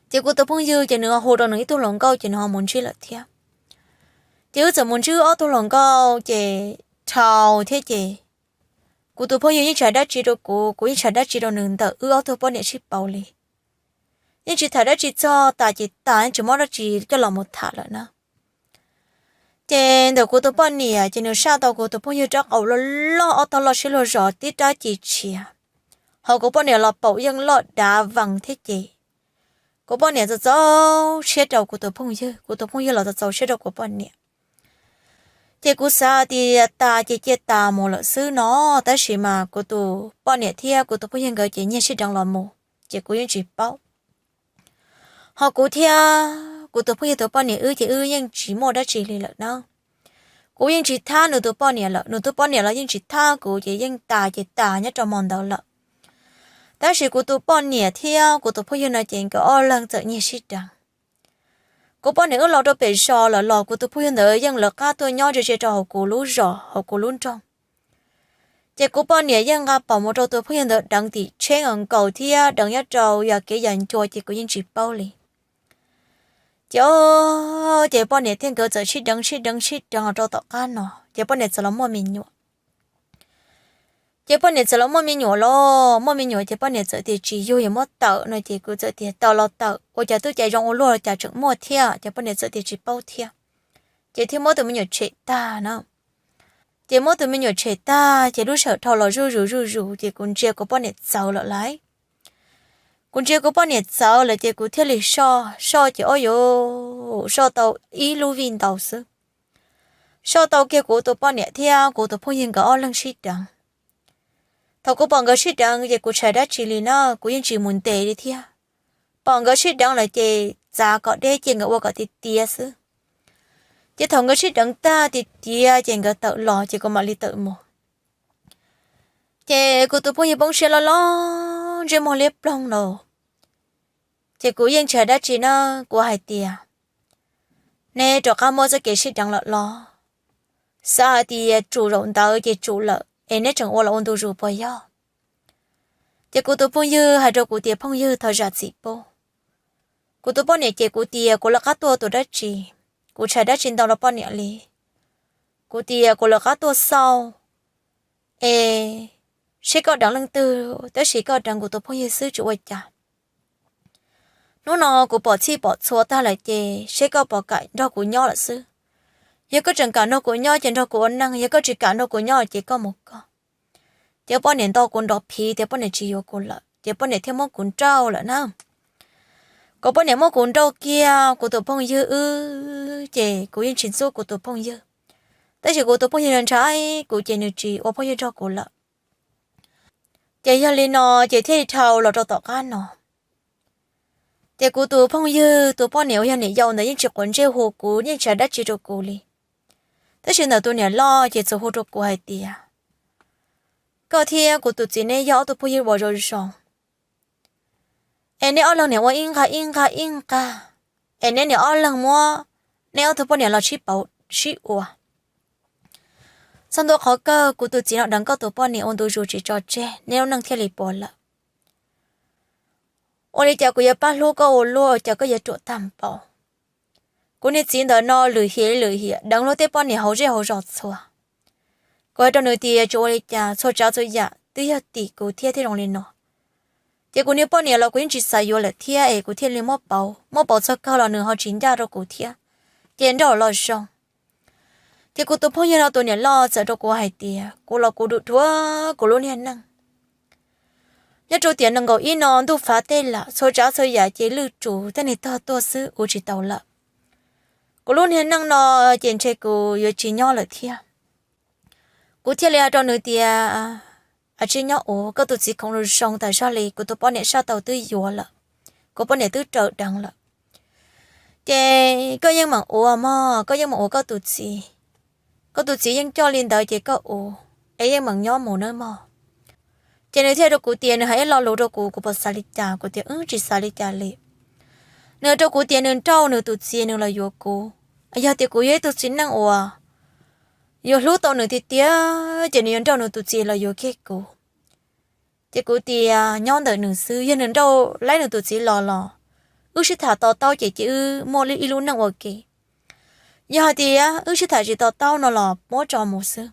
Ces kuv tus phooj ywg ces nws ho hu rau nws ib tug hluas nkauj ces nws ho mus ntsib lawm thiab. Ces wb txawm mus ntsib wb ob tug hluas nkauj ces dhau thiab ces kuv tus phooj ywg yeej tsis hais dab tsi rau kuv, kuv yeej tsis hais dab tsi rau nws ntawm wb ob tug poj niam sib pauv li. Yeej tsis tham dab tsi txog tas ces tas, yeej tsis muab dab tsi coj los mus tham lawm na. Ces ntawm kuv tus poj niam ces nws saj tau kuv tus phooj ywg rab qau loj loj, ob tog loj siab luag zos tib rab ci tshiav, ho kuv poj niam los paum yeej loj dav vees thiab ces kuv poj niam txaus txaus siab rau kuv tus phooj ywg, kuv tus phooj ywg los txaus txaus siab rau kuv poj niam. Ces kuv xav tias tas ces cia tas mus lawm xwb no, tab sis mas kuv tus poj niam thiab kuv tus phooj ywg nkawd ces nyiag sib deev los mus, ces kuv yeej tsis paub. Ho kuv thiab kuv tus phooj ywg tus poj niam wb ces wb yeej tsis muaj dab tsi li lawm na. Kuv yeej tsis thab nws tus poj niam lawm, nws tus poj niam los yeej tsis thab kuv, ces yeej tas ces tas nyob rau hmo ntawd lawm. Tab sis kuv tus poj niam thiab kuv tus phooj ywg no ces nkawd ob leeg txawm nyiag sib deev. Kuv poj niam wb los rau pem zos lawm los kuv tus phooj ywg ntawd yeej lawv qab tuaj nyob ze ze rau hauv kuv lub zos hauv kuv lub nroog. Ces kuv poj niam yeej nqa pom mus rau tus phooj ywg ntawd deev tim tsheb nkaus thiab deev nyob rau yam kev yam ncua ces kuv yeej tsis paub li. Ces o, ces poj niam thiab nkawd txawm sib deev sib deev sib deev los rau tom qab no ces poj niam txawm los muaj me nyuam. Ces poj niam txawm los muaj me nyuam los muaj me nyuam ces poj niam txawm tias tsis yug yuav muab tawm no ces kuv txawm tias tawm los tawm, ua cas twb cais zoo ua luaj cas tseem muaj thiab, ces poj niam txawm tias tsis paub thiab. Ces thiaj muab tus me nyuam tshem tag na. Ces muab tus me nyuam tshem tag ces lub sij hawm dhau los zuj zus zuj zus ces kuv ntsia kuv poj niam txawv lawm lauj. Kuv ntsia kuv poj niam txawv lawm ces kuv thiaj li soj, soj ces o yuav soj tau ib lub vij ntau xwb. Soj tau kiag kuv tus poj niam thiab kuv tus phooj ywg nkawd ob leeg sib deev. Thaum kuv pom nkawd sib deev ces kuv tsis hais dab tsi li na, kuv yeej tsis mus ntes li thiab. Pom nkawd sib deev lawm ces txav kom deb ces nkawd ua kom tiav tiav xwb. Ces thaum nkawd sib deev tag tiav tiav ces nkawd tawm los ces kuv mam li tawm mus. Ces kuv tus phooj ywg poob siab loj loj ntsej muag liab ploog no. Ces kuv yeej tsis hais dab tsi na, kuv hais tias, neb rov qab muab txoj kev sib deev lawm los? Xav hais tias tsum zaum ntawd ces tsum lawm es neb tseem ua los ua ntu zus puas yog? Ces kuv tus phooj ywg hais rau kuv tias phooj ywg thov zam txim pub. Kuv tus poj niam ces kuv tias kuv lawv qab tuaj tus dab tsi, kuv tsis hais dab tsi ntau rau poj niam li. Kuv tias kuv lawv qab tuaj xauj es seb koj deev leej twg, tab sis koj deev kuv tus phooj ywg xwb tsis ua cas. Hnub no kuv pom txhij pom txhua tag lawm ces seb koj puas kam nrog kuv nyob lawm xwb. Yog koj tseem kam nrog kuv nyob ces nrog kuv ua neej, yog koj tsis kam nrog kuv nyob ces koj mus koj. Ces poj niam nto kuv nrov phiv tias poj niam tsis yuav kuv lawm ces poj niam thiaj muab kuv nrauj lawm na. Kuv poj niam muab kuv nrauj kiag kuv tus phooj ywg wb ces kuv yeej tsis ntxub kuv tus phooj ywg. Tab sis kuv tus phooj ywg ntshai kuv ces nws tsis ua phooj ywg nrog kuv lawm. Ces yog li no ces thiaj li dhau los rau tom qab no. Ces kuv tus phooj ywg tus poj niam uas yog niam yau ntawd yeej tsis quav ntsej hu kuv, yeej tsis hais dab tsi rau kuv li. Tab sis ntawm tus niam loj ces txawm hu rau kuv hais tias, koj thiab kuv tus txiv neb yog ob tug phooj ywg uas zoo zoo, es neb ob leeg niam ua ib nqag ib nqag ib nqag, es neb niam ob leeg muab neb ob tug poj niam los sib pauv sib ua. Txog ntua qhov kawg kuv tus txiv no deev koj tus poj niam ua ntu zus tsis tso tseg, neb lub neej thiaj li puas lawm. Ua li cas kuv yuav pab hlub koj ua luaj, cas koj yuav ruam tag npaum. Kuv niag txiv ntawm no lwm hiam lwm hiam deev luag tej poj niam hauv zej hauv zos txhua. Kuv hais rau nws tias tsuas ua li cas txhua tsav txhua yam twb yog tim kuv thiab thiaj zoo li no. Ces kuv niag poj niam los kuv yeej tsis xav yuav lawm thiab es kuv thiaj li muab pauv, muab pauv txog kawg los nws ho tsis ncaj rau kuv thiab, ces nrauj los zoo. Ces kuv tus phooj ywg no tus niam loj txawm rau kuv hais tias kuv los kuv dhuav dhuav kuv lub niag neej. Nyob rau tiam nees nkaum ib no ntuj fav teb lawm, txhua tsav txhua yam ces lwj tus tej neeg tog tuaj xwb ua tsis tau lawm. Kuv lub niag neej no ces ntshe kuv yuav tsis nyob lawm thiab. Kuv thiaj li hais rau nws tias, a, tsis nyob ua, koj tus txiv khoom zoo zoo tas zog li, kuv tus poj niam sab tau twb yuav lawm, kuv poj niam twb raws deev lawm. Ces koj yeej meem ua mog, koj yeej meem ua koj tus txiv, koj tus txiv yeej coj li ntawd ces koj ua, es yeej meem nyob mus nawb mog. Ces nws thiaj rau kuv tias nws hais ib lo lus rau kuv, kuv puas xav li cas, kuv tias wb tsis xav li cas li. Nws hais rau kuv tias nws nrauj nws tus txiv nws los yuav kuv. Yog tias kuv yog ib tug txiv neej uas yuav hlub tau nws tiag tiag ces nws yuav nrauj nws tus txiv los yuav kiag kuv. Ces kuv tias nyob ntawm nws xwb, yog nws nrauj laib nws tus txiv los los wb sib tham to taub ces cia wb muaj ib lub neej ua ke. Yog hais tias wb sib tham tsis to taub no los muab tso mus xwb.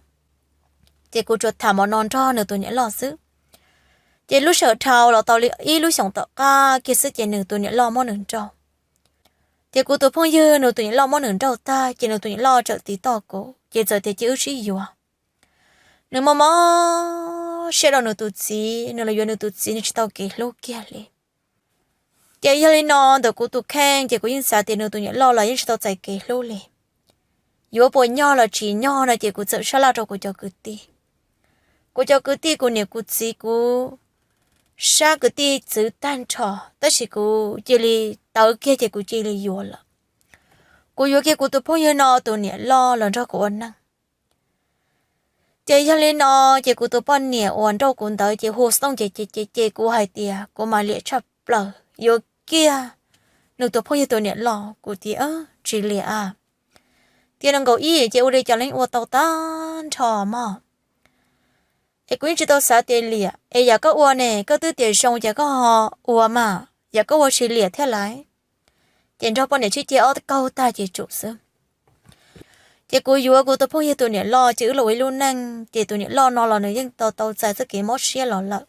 Ces kuv tsuas tham hmo no nrog nws tus niam loj xwb. Ces lub sij hawm dhau los tau li ib lub xyoos tom qab kiag xwb ces nws tus niam loj muab nws nrauj. Ces kuv tus phooj ywg nws tus niam loj muab nws nrauj tag ces nws tus niam loj txawm tiv toj kuv ces txawm tias cia wb sib yuav. Nws mob mob siab rau nws tus txiv, nws los yuav nws tus txiv nws tsis tau kev hlub kiag li. Ces yog li no ntawm kuv tus kheej ces kuv yeej xav tias nws tus niam loj los yeej tsis tau txais kev hlub li. Yuav puas nyog los tsis nyog no ces kuv txawm sab laj rau kuv cov kwv tij. Kuv cov kwv tij, kuv niam kuv txiv, kuv sab kwv tij txwv tag nrho, tab sis kuv cia li tawv kiag ces kuv cia li yuav lawm. Kuv yuav kiag kuv tus phooj ywg no tus niam loj los nrog kuv ua neej. Ces yog li no ces kuv tus poj niam uas nrauj kuv ntawd ces hu xov tooj ces ces ces kuv hais tias kuv mam liam tshaj plaws yuav kiag nws tus phooj ywg tus niam loj. Kuv tias tsis liam a, tiam nees nkaum ib ces ua li cas los ua tau tag nrho mog. Es kuv yeej tsis tau xav tias liam, es yam koj ua ne koj twb tias zoo ces koj ho ua mas, yam koj ua tsis liam thiab lais. Ces nrog poj niam sib ceg ob kaug tag ces tsum xwb. Ces kuv yuav kuv tus phooj ywg tus niam loj ces wb los ua ib lub neej ces tus niam loj no los nws yeej tau tau txais txoj kev mob siab los lawm.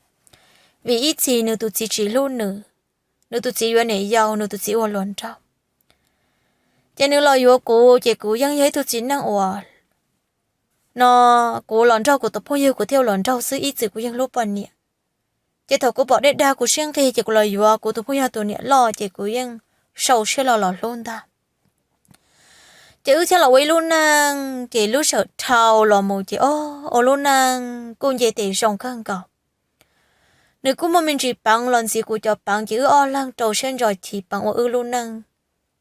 Vim ib txhis nws tus txiv tsis hlub nws, nws tus txiv yuav niam yau, nws tus txiv ua hluas nraug. Ces nws los yuav kuv ces kuv yeej yog ib tug txiv neej uas no kuv los nrog kuv tus phooj ywg kuv thiaj los nraug xwb, ib txwm kuv yeej hlub poj niam. Ces thaum kuv pom dej dag kuv siab nqig ces kuv los yuav kuv tus phooj ywg tus niam loj ces kuv yeej sau siab los los hlub ntag. Ces wb thiaj los ua ib lub neej ces lub sij hawm dhau los mus ces o, ua lub neej kuj nce tes zoo kawg nkaus. Nws kuj muaj me ntsis peev los ntxiv kuv cov peev ces wb ob leeg rau siab ntso chiv peev ua wb lub neej.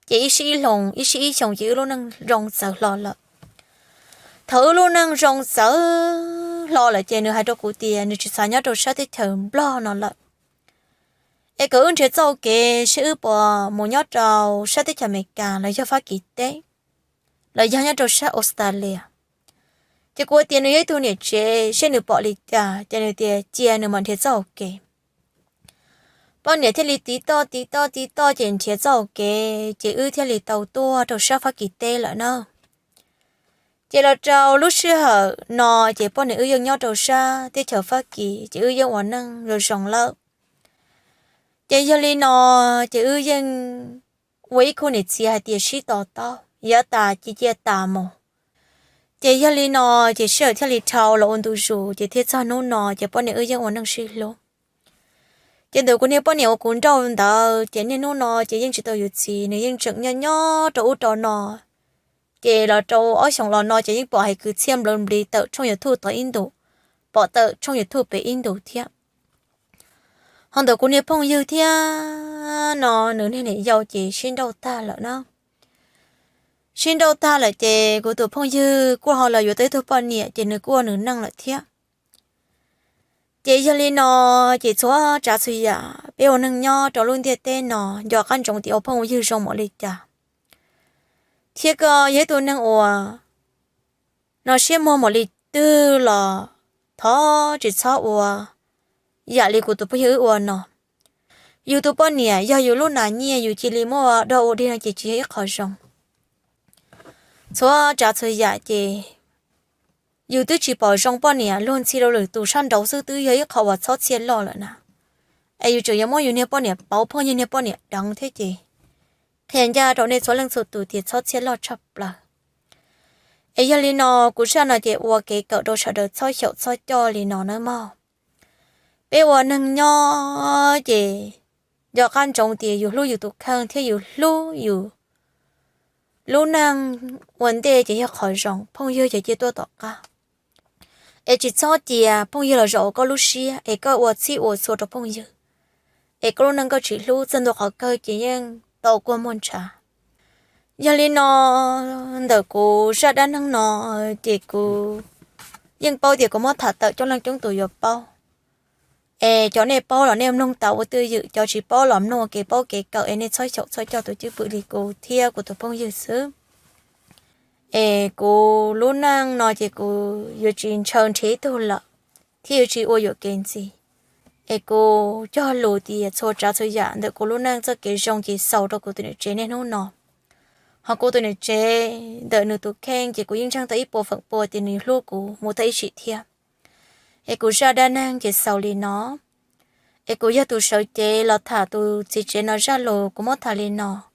Ces ib sij ib hloos ib sij ib xyoos ces wb lub neej zoo txawv hlo lawm. Thaum wb lub neej zoo txawv hlo lawm ces nws hais rau kuv tias nws tsis xav nyob rau sab teb chaws Nplog no lawm, es kom wb nrhiav txoj kev seb wb puas mus nyob rau sab teb chaws Amelikas los yog Fab Kis teb, los yog nyob rau sab Australia. Ces kuv tias nws yog ib tug niam tsev seb nws pom li cas ces nws tias cia nws mam nrhiav txoj hau kev. Poj niam thiaj li tiv toj tiv toj tiv toj ces nrhiav txoj hau kev ces wb thiaj li tau tuaj rau sab Fab Kis teb lawm na. Ces los rau lub sij hawm no ces poj niam wb yeej nyob rau sab teb chaws Fab Kis ces wb yeej ua neej zoo zoo lawm. Ces yog li no ces wb yeej ua ib khub niam txiv hais tias sib to taub, yav tas ces cia tas mus. Ces yog li no ces sij hawm thiaj li dhau los ua ntu zus ces thiaj txog hnub no ces poj niam wb yeej ua neej sib hlub. Ces ntawm kuv niag poj niam uas kuv nrauj ntawd ces niaj hnub no ces yeej tsis tau yuav txiv, nws yeej tseem nyob nyob rau ub rau no. Ces los rau ob xyoos los no ces yeej pom hais kwv txhiaj nplawv nplis tawm tshooj YouTube tod ib ntus, pom tawm tshooj YouTube pem ib ntus thiab. Ho ntawm kuv niag phooj ywg thiab no nws niag niam yau ces sib nrauj tag lawm na. Sib nrauj tag lawm ces kuv tus phooj ywg kuj ho los yuav tau ib tug poj niam ces nws kuj ua nws neej lawm thiab. Ces yog li no, ces txhua tsav txhua yam peb ua neeg nyob rau lub ntiaj teb no, nco qab ntsoov tias ua phooj ua ywg zoo npaum li cas, thiab koj yog ib tug neeg uas no siab muag npaum li twg los thov tsis txhob ua yam li kuv tus phooj ywg wb ua no. Yus tus poj niam yog yus lub nas nyiaj, yus cia li muab ua dog ua dig no ces tsis yog ib qho zoo. Txhua tsav txhua yam ces yus twb tsis pom zoo poj niam luag ntxhi rau lwm tus sab nraud xwb twb yog ib qho uas txhob txhiaj loj lawm na. Es yus tseem yuav muab yus niag poj niam pauv phooj ywg niag poj niam deev thiab ces qhia ncaj rau nej txhua leej txhua tus tias txhob txhiaj loj tshaj plaws. Es yog li no, kuv zaj no ces ua kev kawm rau sawv daws txhob xyaum txhob coj li no nawb mog. Peb ua neeg nyob ces nco qab ntsoov tias yus hlub yus tus kheej thiab yus hlub yus lub neej ua ntej ces yog qhov zoo, phooj ywg ces cia tuaj tom qab. Es tsis txhob cia phooj ywg los zaum koj lub siab es koj ua txhij ua txhua rau phooj ywg, es koj lub neej koj tsis hlub, txog ntua qhov kawg ces yeej tau kua muag ntshav. Yog li no, ntawm kuv zaj dab neeg no ces kuv yeej paub tias kuv muab tham tawm coob leej coob tus yuav paub. Es cov nej paub los nej mloog tas ua twj ywm, cov tsis paub los mloog ua kev paub kev kawm es nej txhob xyaum txhob coj tus cwj pwm li kuv thiab kuv tus phooj ywg xwb. Es kuv lub neej no ces kuv yuav tsis ntshaw nrhiav ib tug lawm, thiab yuav tsis ua yuam kev ntxiv. Es kuv cog lus tias txhua tsav txhua yam ntawm kuv lub neej txoj kev zoo ces xaus rau kuv tus niam tsev niaj hnub no. Ho kuv tus niam tsev ntawm nws tus kheej ces kuv yeej ntseeg tau ib puas feem pua tias nws hlub kuv mus tau ib sim thiab. Es kuv zaj dab neeg ces xaus li no. Es kuv yog tus sawv cev los tham tus txiv tsev no zaj lus kuv muab tham li no.